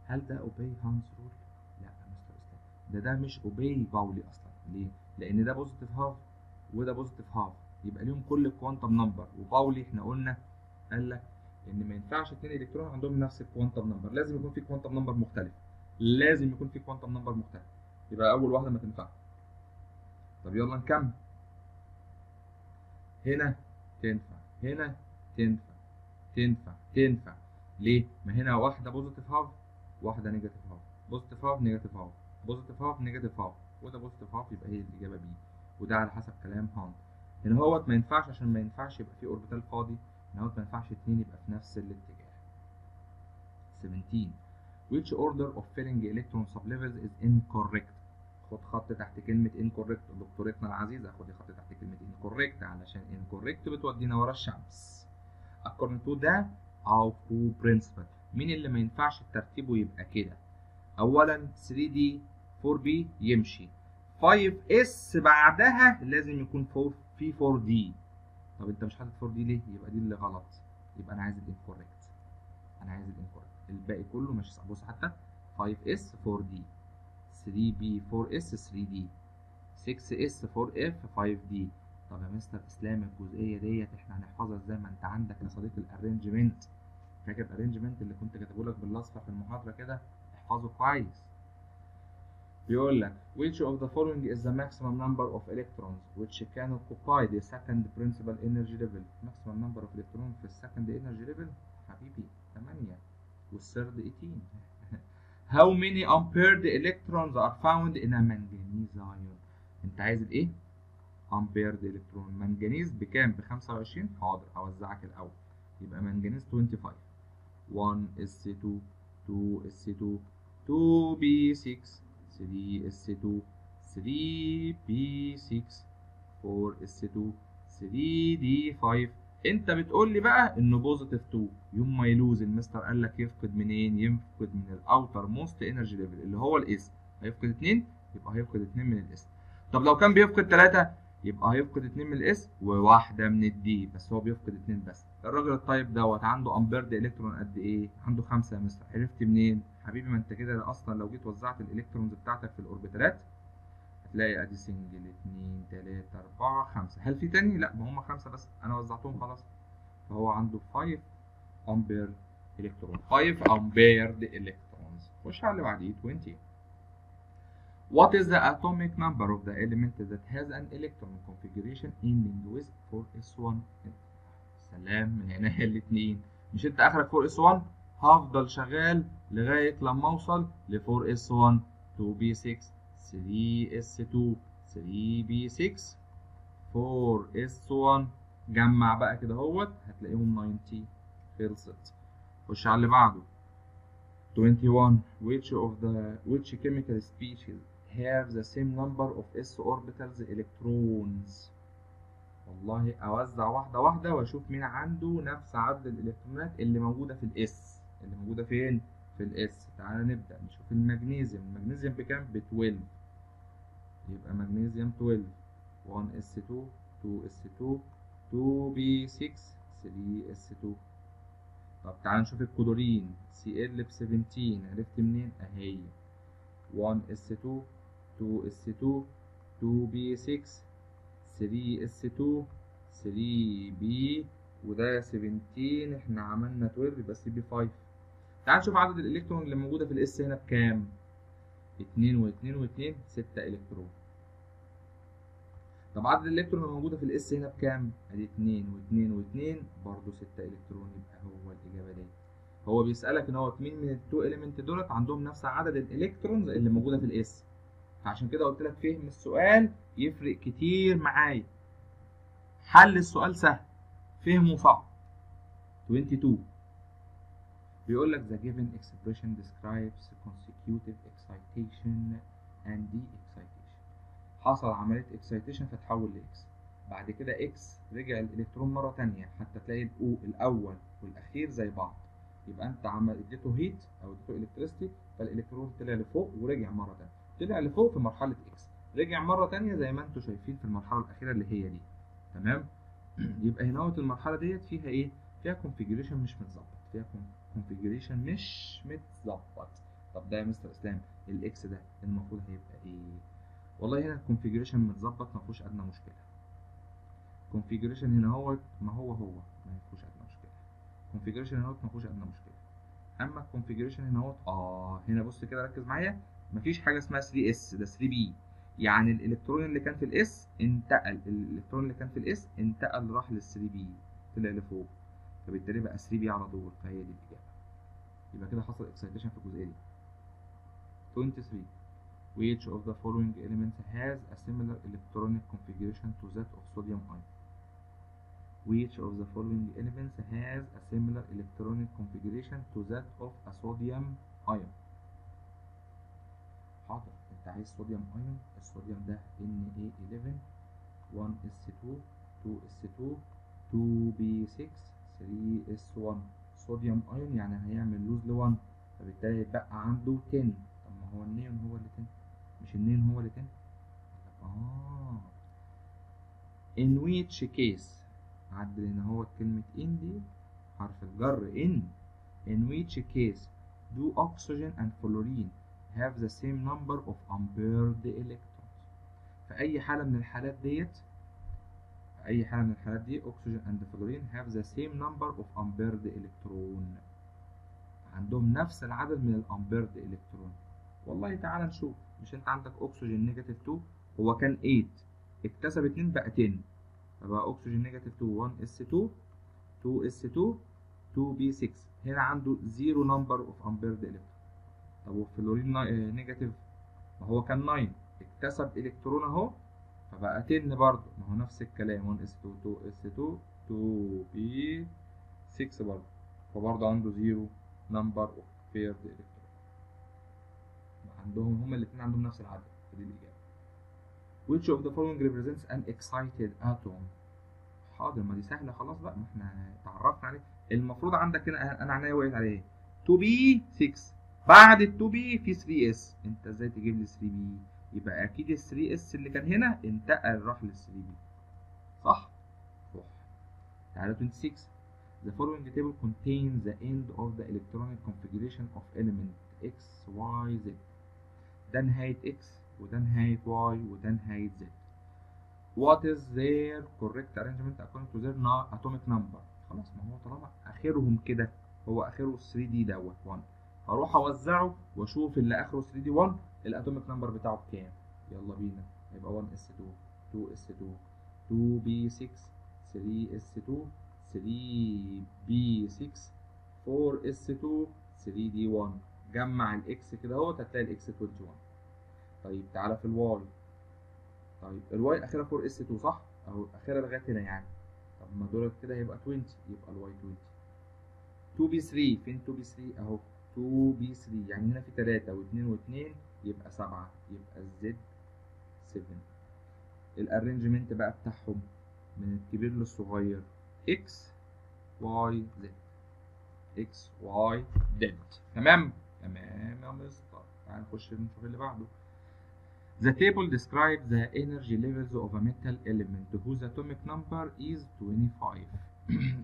Speaker 1: هل ده obey Hund's rule؟ لا يا مستر اسلام، ده مش obey Pauli اصلا. ليه؟ لان ده positive half وده positive half، يبقى ليهم كل quantum number. وباولي احنا قلنا قال لك ان ما ينفعش اتنين الكترون عندهم نفس ال quantum number، لازم يكون في quantum number مختلف، لازم يكون في quantum number مختلف. يبقى اول واحدة ما تنفعش. طب يلا نكمل. هنا تنفع، هنا تنفع، تنفع، تنفع. ليه؟ ما هنا واحدة positive half، واحدة negative half، positive half، negative half، positive half، negative half، وده positive half، يبقى هي الاجابة B. وده على حسب كلام هاند. هنا هوت ما ينفعش عشان ما ينفعش يبقى في orbital فاضي. هنا هوت ما ينفعش اتنين يبقى في نفس الاتجاه. 17 which order of filling electron sublevels is incorrect؟ خد خط تحت كلمة incorrect. دكتورتنا العزيزة خدي خط تحت كلمة incorrect علشان incorrect بتودينا ورا الشمس. according to the Aufbau principle، مين اللي ما ينفعش ترتيبه يبقى كده؟ أولا 3D 4B يمشي، 5S بعدها لازم يكون في 4D. طب أنت مش حاطط 4D ليه؟ يبقى دي اللي غلط. يبقى أنا عايز ال incorrect، أنا عايز ال incorrect. الباقي كله ماشي صح. بص حتى 5S 4D 3B 4S 3D 6S 4F 5D. طب يا مستر اسلام الجزئية ديت احنا هنحفظها ازاي؟ ما انت عندك يا صديقي ال arrangement، فاكر ال arrangement اللي كنت كاتبه لك بالاصفر في المحاضرة كده؟ احفظه كويس. بيقول لك which of the following is the maximum number of electrons which can occupy the second principal energy level؟ maximum number of electrons في ال second energy level حبيبي 8 وال third 18. How many unpaired electrons are found in a manganese ion؟ انت عايز الايه؟ unpaired electron. منجنيز بكام؟ ب 25. حاضر اوزعك الاول، يبقى منجنيز 25، 1s2 2s2 2p6 3s2 3p6 4s2 3d5. انت بتقول لي بقى انه positive 2، يوم ما ي lose المستر قال لك يفقد منين؟ يفقد من ال outermost energy level اللي هو ال s، هيفقد 2، يبقى هيفقد 2 من ال s. طب لو كان بيفقد 3 يبقى هيفقد 2 من ال s وواحدة من ال d، بس هو بيفقد 2 بس. الراجل الطيب دوت عنده unpaired electron قد ايه؟ عنده 5 يا مستر. عرفت منين؟ حبيبي ما انت كده اصلا لو جيت وزعت ال electrons بتاعتك في الاوربيتالات هتلاقي ادي single 2 3 4 5. هل في تاني؟ لا، ما هم 5 بس، انا وزعتهم خلاص. فهو عنده 5 unpaired electron، 5 unpaired electrons. خش على اللي بعديه 20. What is the atomic number of the element that has an electron configuration ending with 4s1؟ سلام، من هنا الاثنين. مش انت اخرك 4s1؟ هفضل شغال لغاية لما اوصل ل 4s1 2p6 3s2 3p6 4s1. جمع بقى كده اهوت هتلاقيهم 90. خلصت. خش على اللي بعده 21. Which chemical species have the same number of s orbitals electrons؟ والله اوزع واحدة واحدة واشوف مين عنده نفس عدد الالكترونات اللي موجودة في ال s. اللي موجودة فين؟ في ال s. تعالى نبدا نشوف المغنيسيوم. المغنيسيوم بكام؟ ب 12، يبقى مغنيسيوم 12، 1s2 2s2 2p6 3s2. طب تعالى نشوف الكلورين Cl ب 17. عرفت منين؟ اهي 1s2 2s2 2p6 3s2 3p، وده 17، احنا عملنا 12 يبقى 3p5. تعال نشوف عدد الالكترون اللي موجودة في ال s هنا بكام؟ 2 و2 و2، 6 الكترون. طب عدد الالكترون اللي موجودة في ال s هنا بكام؟ ادي 2 و2 و2 برضه 6 الكترون. يبقى هو الاجابة دي. هو بيسالك ان هو مين من ال two element دولت عندهم نفس عدد ال electrons اللي موجودة في ال s، فعشان كده قلت لك فهم السؤال يفرق كتير معايا. حل السؤال سهل، فهمه صعب. 22 بيقول لك the given expression describes consecutive excitation and de-excitation. حصل عملية excitation فتحول ل X، بعد كده X رجع الإلكترون مرة تانية حتى تلاقي ال O الأول والأخير زي بعض. يبقى أنت عمل اديته heat أو اديته electricity، فالإلكترون طلع لفوق ورجع مرة تانية، طلع لفوق في مرحلة X، رجع مرة تانية زي ما أنتم شايفين في المرحلة الأخيرة اللي هي دي. تمام؟ يبقى هنا اهوت المرحلة ديت فيها إيه؟ فيها configuration مش متظبط، فيها configuration مش متظبط. طب ده يا مستر اسلام ال X ده المفروض هيبقى ايه؟ والله هنا ال configuration متظبط ما فيهوش ادنى مشكلة. configuration هنا هو ما هو هو ما فيهوش ادنى مشكلة. configuration هنا ما فيهوش ادنى مشكلة. اما ال configuration هنا هو هنا بص كده ركز معايا، مفيش حاجة اسمها 3 s، ده 3 p. يعني الالكترون اللي كان في ال s انتقل، الالكترون اللي كان في ال s انتقل راح لل 3 p، طلع لفوق، فبالتالي بقى 3 p على طول، فهي دي الاجابة. يبقى كده حصل excitation في الجزئية دي. 23 which of the following elements has a similar electronic configuration to that of sodium ion؟ Which of the following elements has a similar electronic configuration to that of a sodium ion؟ حاضر، انت عايز sodium ion، الصوديوم ده Na11 1s2 2s2 2p6 3s1. sodium ion يعني هيعمل lose ل 1، فبالتالي هيتبقى عنده 10. طب ما هو النيون هو اللي 10، مش النيون هو اللي 10؟ In which case، عدل هنا هو كلمة in دي حرف الجر in. In which case do oxygen and fluorine have the same number of unpaired electrons؟ في أي حالة من الحالات ديت، في أي حالة من الحالات دي oxygen and fluorine have the same number of unpaired electron، عندهم نفس العدد من ال unpaired electron. والله تعالى نشوف، مش انت عندك اكسجين negative 2، هو كان 8 اكتسب 2 بقى 10، فبقى اكسجين negative 2 1 s 2 2 s 2 2 p 6، هنا عنده 0 number of unpaired electron. طب وال fluorine negative ما هو كان 9، اكتسب الكترون اهو فبقى 10 برضه، ما هو نفس الكلام 1 s 2 2 s 2 2 p 6 برضه، فبرضه عنده 0 number of paired electron. عندهم هما الاثنين عندهم نفس العدد، فدي الاجابة. Which of the following represents an excited atom؟ حاضر، ما دي سهلة خلاص بقى، ما احنا اتعرفنا عليه. المفروض عندك هنا انا عينيا وقعت عليه 2 p 6، بعد ال 2 p في 3 s، انت ازاي تجيب لي 3 p؟ يبقى اكيد ال 3 s اللي كان هنا انتقل راح لل 3 p، صح؟ صح. تعالى 26. The following table contains the end of the electronic configuration of element X, Y, Z. ده نهاية X وده نهاية Y وده نهاية Z. What is their correct arrangement according to their atomic number؟ خلاص، ما هو طالما آخرهم كده، هو آخره 3 d دوت 1، هروح أوزعه وأشوف اللي آخره 3 d 1 ال atomic number بتاعه بكام. يلا بينا، يبقى 1 s 2 2 s 2 2 p 6 3 s 2 3 p 6 4 s 2 3 d 1. جمع ال X كده اهوت هتلاقي ال X 21. طيب تعالى في ال Y. طيب ال Y اخرها 4 s 2 صح؟ اهو اخرها لغاية هنا يعني. طب ما دول كده هيبقى 20، يبقى ال Y 20. 2 p 3، فين 2 p 3؟ اهو 2 p 3، يعني هنا في 3 و2 و2 يبقى 7، يبقى ال Z 7. ال arrangement بقى بتاعهم من الكبير للصغير X Y Z، X Y Z. تمام؟ تمام يا مستر. تعال نخش نشوف اللي بعده. The table describes the energy levels of a metal element whose atomic number is 25.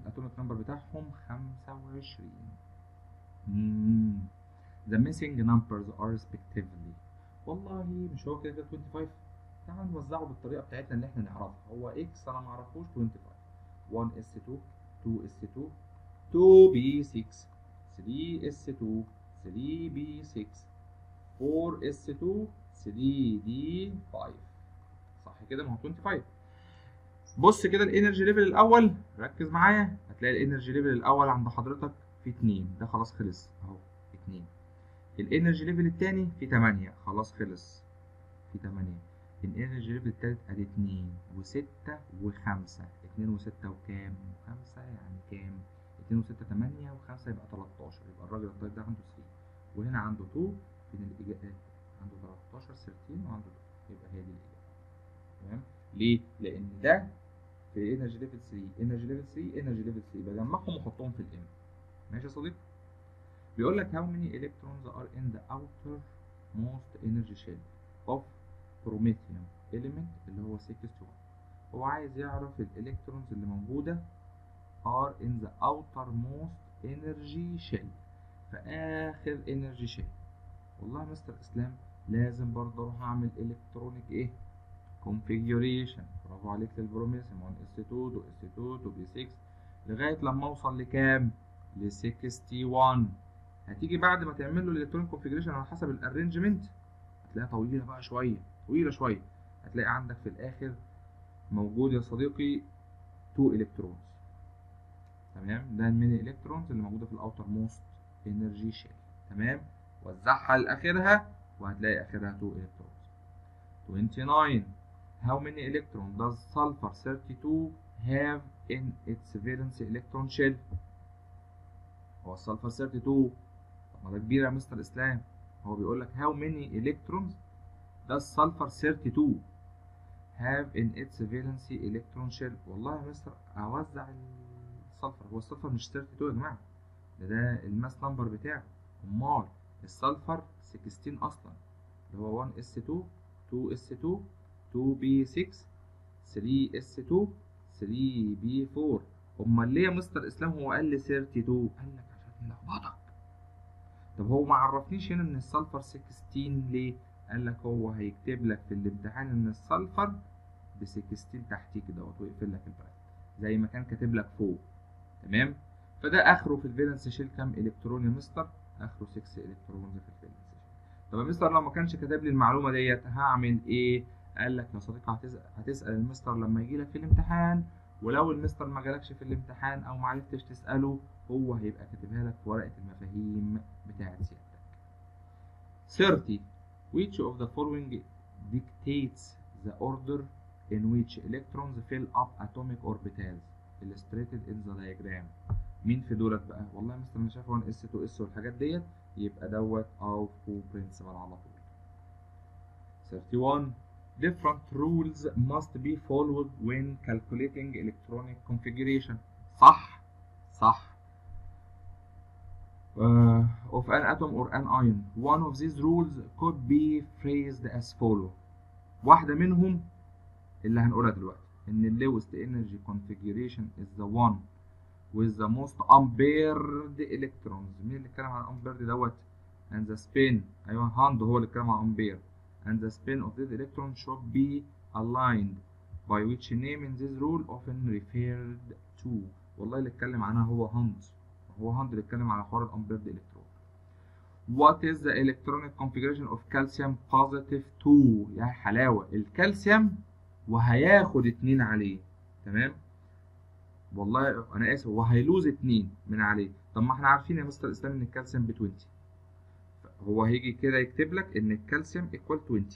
Speaker 1: atomic number بتاعهم 25. The missing numbers are respectively. والله مش هو كده كده 25. تعال نوزعه بالطريقة بتاعتنا اللي احنا نعرفها. هو X انا معرفوش 25، 1 s 2 2 s 2 2 p 6 3 s 2 3 p 6 4 s 2 3 d 5، صح كده؟ ما هو 25. بص كده ال energy level الاول، ركز معايا، هتلاقي ال energy level الاول عند حضرتك في 2، ده خلاص خلص اهو 2. ال energy level الثاني في 8، خلاص خلص في 8. ال energy level الثالث ادي 2 و6 و5، 2 و6 وكام؟ و5، يعني كام؟ 2 و6 8 و5 يبقى 13. يبقى الراجل الطيب ده عنده 3، وهنا عنده 2، فين الاجابة؟ عنده 13 13 وعنده 2، يبقى هي دي الاجابة. تمام؟ ليه؟ لان ده في energy level 3، energy level 3، energy level 3، بجمعهم واحطهم في ال M. ماشي يا صديقي؟ بيقول لك how many electrons are in the outermost energy shell of promethium element اللي هو 61. هو عايز يعرف ال electrons اللي موجودة are in the outermost energy shell، في اخر energy shell. والله يا مستر اسلام لازم برضه اروح اعمل electronic ايه؟ configuration. برافو عليك. للبروميثيوم 1 s 2 2 s 2 2 p 6 لغاية لما اوصل لكام؟ ل 61. هتيجي بعد ما تعمل له ال electronic configuration على حسب ال arrangement هتلاقيها طويلة بقى شوية، طويلة شوية. هتلاقي عندك في الاخر موجود يا صديقي 2 electrons. تمام؟ ده ال many electrons اللي موجودة في ال outermost energy shell. تمام؟ وزعها لاخرها وهتلاقي اخرها 2 electrons. 29. How many electrons does sulfur 32 have in its valence electron shell؟ هو ال sulfur 32، طب ما ده كبير يا مستر اسلام. هو بيقول لك how many electrons does sulfur 32 have in its valency electron shell؟ والله يا مستر اوزع ال sulfur، هو ال sulfur مش 32 يا جماعة، ده ال mass number بتاعه. امال ال sulfur 16 اصلا، اللي هو 1 s 2 2 s 2 2 p 6 3 s 2 3 p 4. امال ليه يا مستر اسلام هو قال لي 32؟ قال لك عشان يلخبطك. طب هو ما عرفنيش هنا ان ال sulfur 16 ليه؟ قال لك هو هيكتب لك في الامتحان ان ال sulfur ب 16 تحتيه كده ويقفل لك ال bracket زي ما كان كاتب لك فوق. تمام؟ فده اخره في ال valence shell كام الكترون يا مستر؟ اخره 6 electrons في ال valence shell. طب يا مستر لو ما كانش كاتب لي المعلومة ديت هعمل ايه؟ قال لك يا صديقي هتسال المستر لما يجي لك في الامتحان، ولو المستر ما جالكش في الامتحان او ما عرفتش تساله هو هيبقى كاتبها لك في ورقة المفاهيم بتاعه سيادتك. 30. Which of the following dictates the order in which electrons fill up atomic orbitals illustrated in the diagram؟ مين في دولت بقى؟ والله يا مستر انا شايف 1 s 2 s والحاجات ديت، يبقى دوت Aufbau principle على طول. 31. Different rules must be followed when calculating electronic configuration. صح صح. Of an atom or an ion. One of these rules could be phrased as follow. واحدة منهم اللي هنقولها دلوقتي، إن ال lowest energy configuration is the one with the most unpaired electrons. مين اللي اتكلم عن unpaired دوت؟ And the spin، أيوه هاند هو اللي اتكلم عن unpaired. And the spin of this electron should be aligned by which name in this rule often referred to. والله اللي اتكلم عنها هو هاند، هو هاند اللي اتكلم على حوار ال unpaired electron. What is the electronic configuration of calcium positive 2؟ يا حلاوة، الكالسيوم وهياخد 2 عليه، تمام؟ والله انا اسف، هو هي lose 2 من عليه. طب ما احنا عارفين يا مستر اسلام ان الكالسيوم ب 20، هو هيجي كده يكتب لك ان الكالسيوم equal 20.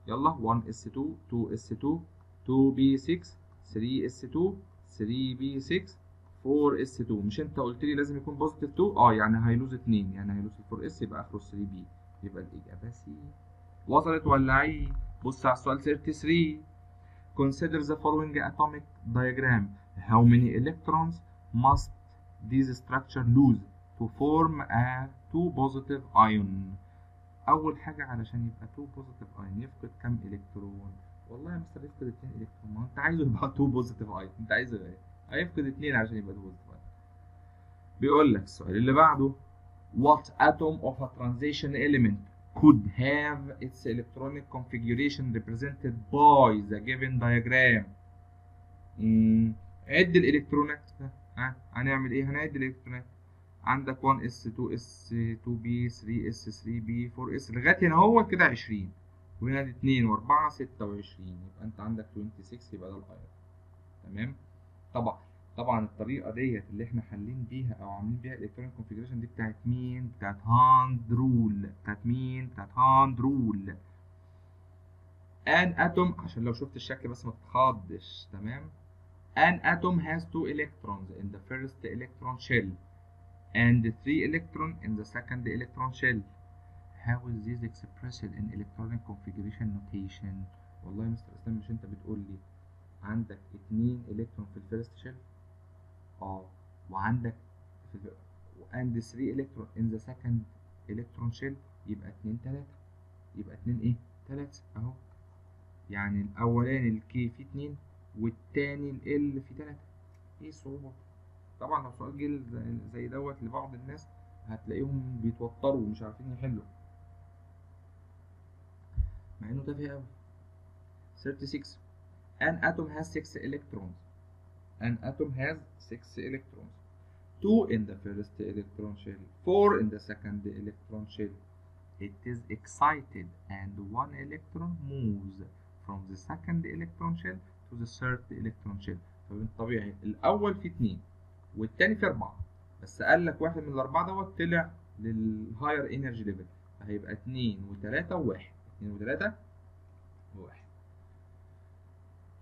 Speaker 1: يلا 1 s 2 2 s 2 2 p 6 3 s 2 3 p 6 4 s 2. مش انت قلت لي لازم يكون positive 2؟ يعني هي lose 2، يعني هي lose 4 s، يبقى اخره 3 p، يبقى الاجابه C. وصلت ولا عيد؟ بص على السؤال 33. Consider the following atomic diagram. How many electrons must this structure lose to form a 2 positive ion؟ أول حاجة علشان يبقى 2 positive ion يفقد كام إلكترون؟ والله يا مستر يفقد 2 إلكترون. ما أنت عايزه يبقى 2 positive ion، أنت عايزه إيه؟ هيفقد 2 عشان يبقى 2 positive ion. بيقول لك السؤال اللي بعده، What atom of a transition element could have its electronic configuration represented by the given diagram؟ عد الالكترونات. هنعمل ايه؟ هنعد الالكترونات. عندك 1s 2s 2p 3s 3p 4s لغايه هنا هو كده 20، وهنا 2 و4 26، يبقى انت عندك 26، يبقى ده ال iron. تمام؟ طبعا الطريقه ديت اللي احنا حالين بيها او عاملين بيها ال electronic configuration دي بتاعت مين؟ بتاعت Hund rule. بتاعت مين؟ بتاعت Hund rule. An atom، عشان لو شفت الشكل بس ما تتخضش، تمام؟ An atom has 2 electrons in the first electron shell and 3 electron in the second electron shell. How is this expressed in electronic configuration notation؟ والله يا مستر اسلام مش انت بتقول لي عندك 2 الكترون في ال first shell؟ وعندك and 3 electron in the second electron shell، يبقى 2 3، يبقى 2 ايه؟ 3 اهو. يعني الاولاني ال K فيه 2 والتاني ال L فيه 3. ايه الصعوبة؟ طبعا لو سؤال جه زي دوت لبعض الناس هتلاقيهم بيتوتروا ومش عارفين يحلوا، مع انه تافه قوي. 36. An atom has 6 electrons. An atom has 6 electrons. 2 in the first electron shell, 4 in the second electron shell. It is excited and 1 electron moves from the second electron shell to the third electron shell. فبالطبيعي الأول في 2 والتاني في 4، بس قال لك واحد من الأربعة دوت طلع لل higher energy level، فهيبقى 2 و3 و1، 2 و3 و1.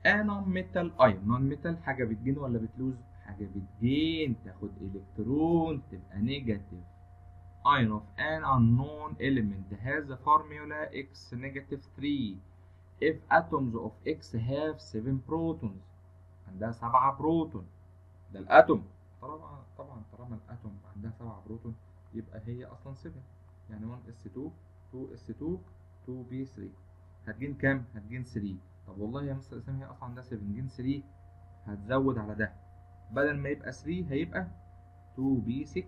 Speaker 1: A non-metal ion، non-metal حاجة بت gain ولا بت lose؟ حاجة بت gain، تاخد إلكترون تبقى negative. Ion of an unknown element has the formula X negative 3. If atoms of X have 7 protons، عندها 7 بروتون، ده ال atom. طبعا طالما ال atom عندها 7 بروتون يبقى هي أصلا 7، يعني 1s2 2s2 2p3. هت gain كام؟ هت gain 3. طب والله يا مستر اسلام هي اصلا عندها 7، gain 3 هتزود على ده، بدل ما يبقى 3 هيبقى 2p6،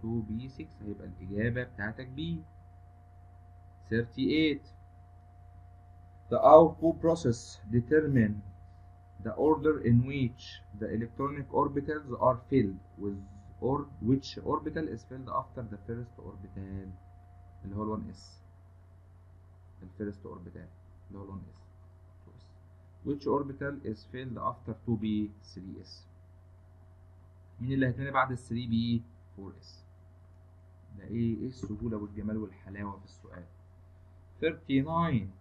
Speaker 1: 2p6 هيبقى الإجابة بتاعتك B. 38. The Aufbau process determine the order in which the electronic orbitals are filled with, or which orbital is filled after the first orbital، اللي هو ال 1s، ال first orbital اللي هو ال 1s. Which orbital is filled after 2p 3s؟ مين اللي هيتملي بعد ال 3p 4s؟ ده ايه السهولة والجمال والحلاوة في السؤال. 39.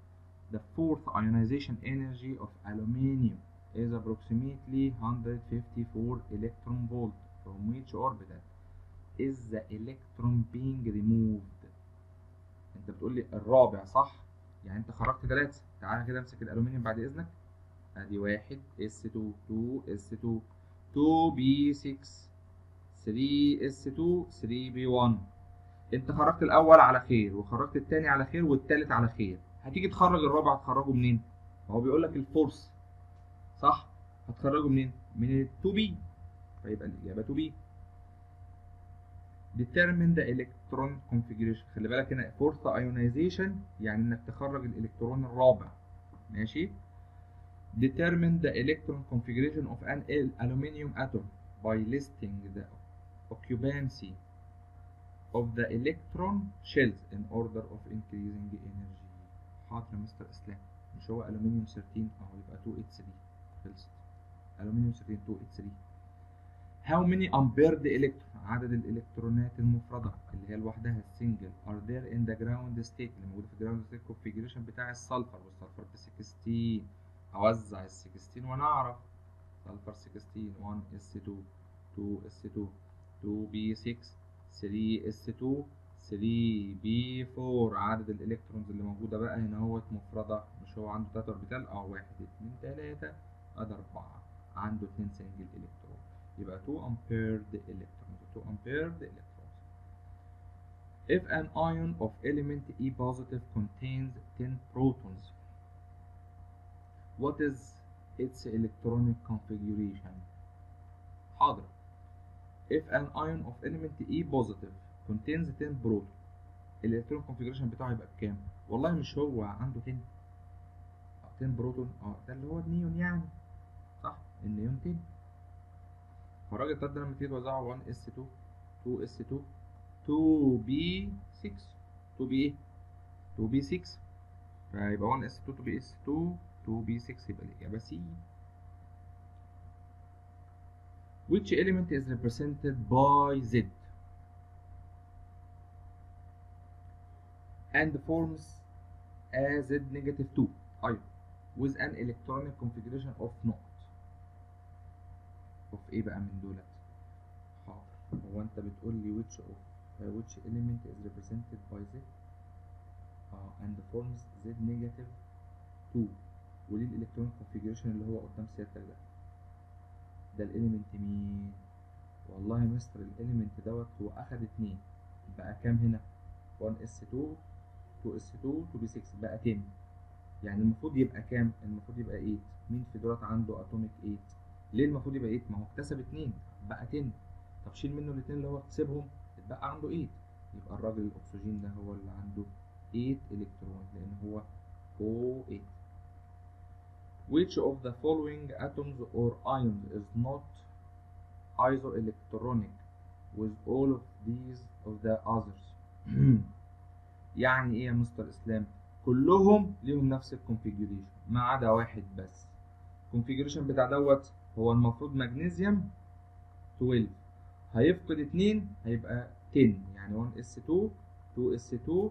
Speaker 1: The fourth ionization energy of aluminium is approximately 154 electron volt. From which orbital is the electron being removed؟ انت بتقول لي الرابع صح؟ يعني انت خرجت 3. تعالى كده امسك الالومنيوم بعد اذنك. ادي 1 S 2 2 S 2 2 P 6 3 S 2 3 P 1. انت خرجت الاول على خير، وخرجت الثاني على خير، والثالث على خير. هتيجي تخرج الرابع هتخرجه منين؟ ما هو بيقول لك ال fourth صح؟ هتخرجه منين؟ من ال 2 P، فيبقى الاجابة 2 P. Determine the electron configuration. خلي بالك هنا fourth ionization يعني انك تخرج الالكترون الرابع، ماشي؟ Determine the electron configuration of an aluminium atom by listing the occupancy of the electron shells in order of increasing energy. حاضر يا مستر اسلام، مش هو الومنيوم 13؟ اهو يبقى 283، خلصت. الومنيوم 13 283. How many unpaired electron، عدد الالكترونات المفردة اللي هي لوحدها ال single، are there in the ground state اللي موجودة في ال ground state configuration بتاع ال sulfur، وال sulfur ب 16. اوزع ال 16 وانا اعرف sulfur 16 1 S 2 2 S 2 2 P 6 3 S 2 3 P 4. عدد ال electrons اللي موجودة بقى هنا اهوت مفرده، مش هو عنده 3 orbital؟ 1 2 3 ادي 4، عنده 2 single electron، يبقى 2 unpaired electrons، 2 unpaired electrons. If an ion of element E positive contains 10 protons, what is its electronic configuration؟ حاضر. If an ion of element E positive contains 10 proton، ال electron configuration بتاعه يبقى بكام؟ والله مش هو عنده 10 بروتون، ده اللي هو النيون يعني صح؟ النيون 10. فالراجل ده لما تيجي توزعه 1 S 2 2 S 2 2 P 6 2 P ايه؟ 2 P 6، فيبقى 1 S 2 2 P S 2 2 P 6، يبقى الإجابة C. Which element is represented by Z and forms a Z negative 2 ion with an electronic configuration of naught؟ of ايه بقى من دولت؟ حاضر، هو انت بتقول لي which of which element is represented by Z and forms Z negative 2، وليه ال electron configuration اللي هو قدام سيادتك ده؟ ده ال element مين؟ والله يا مستر ال element دوت هو اخد 2، بقى كام هنا؟ 1 S 2 2 S 2 2 P 6، بقى 10. يعني المفروض يبقى كام؟ المفروض يبقى 8. مين في دولت عنده atomic 8؟ ليه المفروض يبقى 8؟ ما هو اكتسب 2 بقى 10، طب شيل منه الاثنين اللي هو اكتسبهم اتبقى عنده 8، يبقى الراجل الاكسجين ده هو اللي عنده 8 الكترون لان هو O8. Which of the following atoms or ions is not isoelectronic with all of these of the others؟ يعني ايه يا مستر اسلام؟ كلهم ليهم نفس ال configuration ما عدا واحد بس. ال configuration بتاع دوت هو المفروض مغنيسيوم 12، هيفقد 2 هيبقى 10، يعني 1 S 2 2 S 2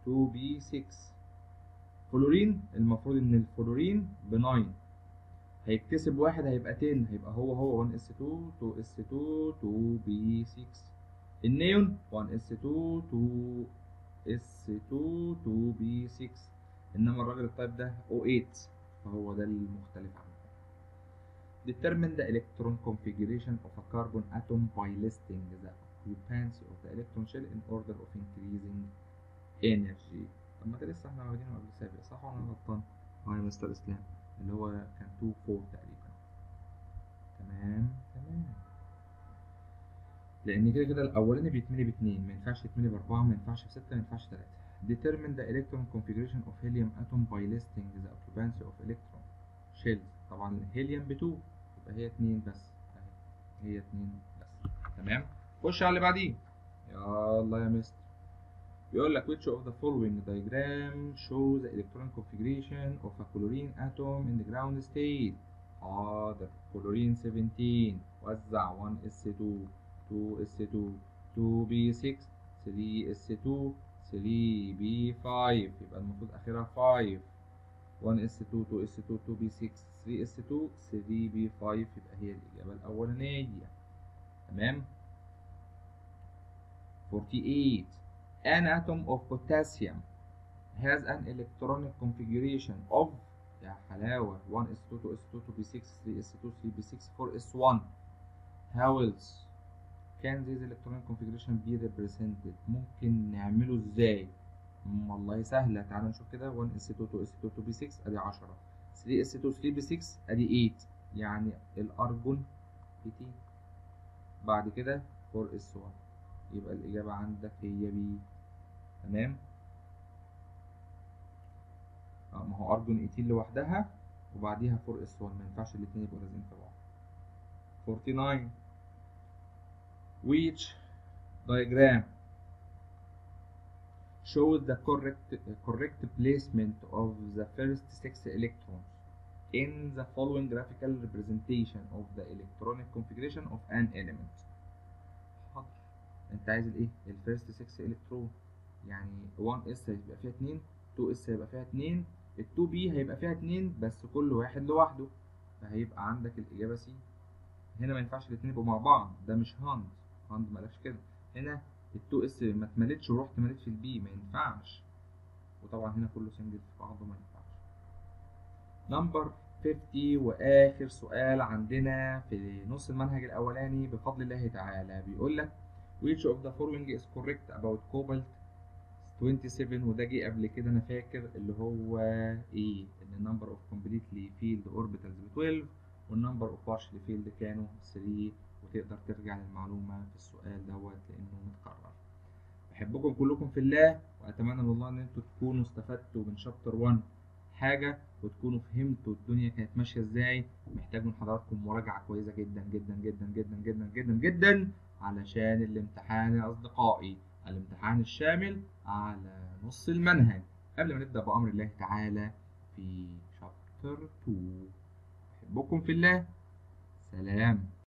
Speaker 1: 2 P 6. فلورين المفروض ان الفلورين ب 9، هيكتسب واحد هيبقى 10، هيبقى هو هو 1 S 2 2 S 2 2 P 6. النيون 1 S 2 2 S 2 2 P 6، انما الراجل الطيب ده O8، فهو ده المختلف عنه. Determine the electron configuration of a carbon atom by listing the occupancy of the electron shell in order of increasing energy. طب ما ده لسه احنا واخدينه قبل سابق صح ولا انا غلطان؟ اه يا مستر اسلام اللي هو كان 2 4 تقريبا. تمام تمام، لان كده كده الاولاني بيتملي باتنين، ما ينفعش يتملي باربعة، ما ينفعش بسته، ما ينفعش تلاتة. Determine the electron configuration of helium atom by listing the occupancy of electron shells. طبعا الهيليوم ب 2 يبقى هي 2 بس، اهي هي 2 بس. تمام، خش على اللي بعديه. يلا يا مستر. بيقول لك which of the following diagram shows the electron configuration of a chlorine atom in the ground state. حاضر، كلورين 17 وزع 1s2 2s2 2p6 3s2 3p5، يبقى المفروض اخرها 5. 1s2 2s2 2p6 3s2 3p5، يبقى هي الإجابة الأولانية. تمام. 48 an atom of potassium has an electronic configuration of، يا حلاوة، 1s2 2s2 2p6 3s2 3p6 4s1. How else can this electronic configuration be represented؟ ممكن نعمله ازاي؟ والله سهلة، تعالى نشوف كده. 1s2 2s2 2p6 ادي 10، 3s2 3p6 ادي 8، يعني الارجون 18، بعد كده 4s1، يبقى الإجابة عندك هي B. تمام. ما هو أرجون 18 لوحدها وبعديها 4s1، ما ينفعش الاتنين يبقوا لازقين في بعض. 49 which diagram shows the correct placement of the first 6 electrons in the following graphical representation of the electronic configuration of an element؟ حاضر، انت عايز الايه؟ ال first 6 الكترون، يعني 1s هيبقى فيها 2، 2s هيبقى فيها 2، ال 2p هيبقى فيها 2، بس كل واحد لوحده، فهيبقى عندك الإجابة C. هنا ما ينفعش الاتنين يبقوا مع بعض، ده مش Hund، Hund مالكش كده. هنا ال 2s ما اتملتش ورحت مليت في ال p، ما ينفعش، وطبعا هنا كله single في بعضه ما ينفعش. number 50 واخر سؤال عندنا في نص المنهج الاولاني بفضل الله تعالى، بيقول لك which of the following is correct about cobalt 27؟ وده جه قبل كده انا فاكر، اللي هو ايه؟ ان number of completely filled orbitals ب 12 وال number of partially filled كانوا 3، وتقدر ترجع للمعلومة في السؤال دوت لانه متكرر. بحبكم كلكم في الله، واتمنى من الله ان انتوا تكونوا استفدتوا من chapter 1 حاجة وتكونوا فهمتوا الدنيا كانت ماشية ازاي. محتاج من حضراتكم مراجعة كويسة جدا جدا جدا جدا جدا جدا جدا علشان الامتحان يا اصدقائي، الامتحان الشامل على نص المنهج قبل ما نبدأ بأمر الله تعالى في chapter 2. بحبكم في الله، سلام.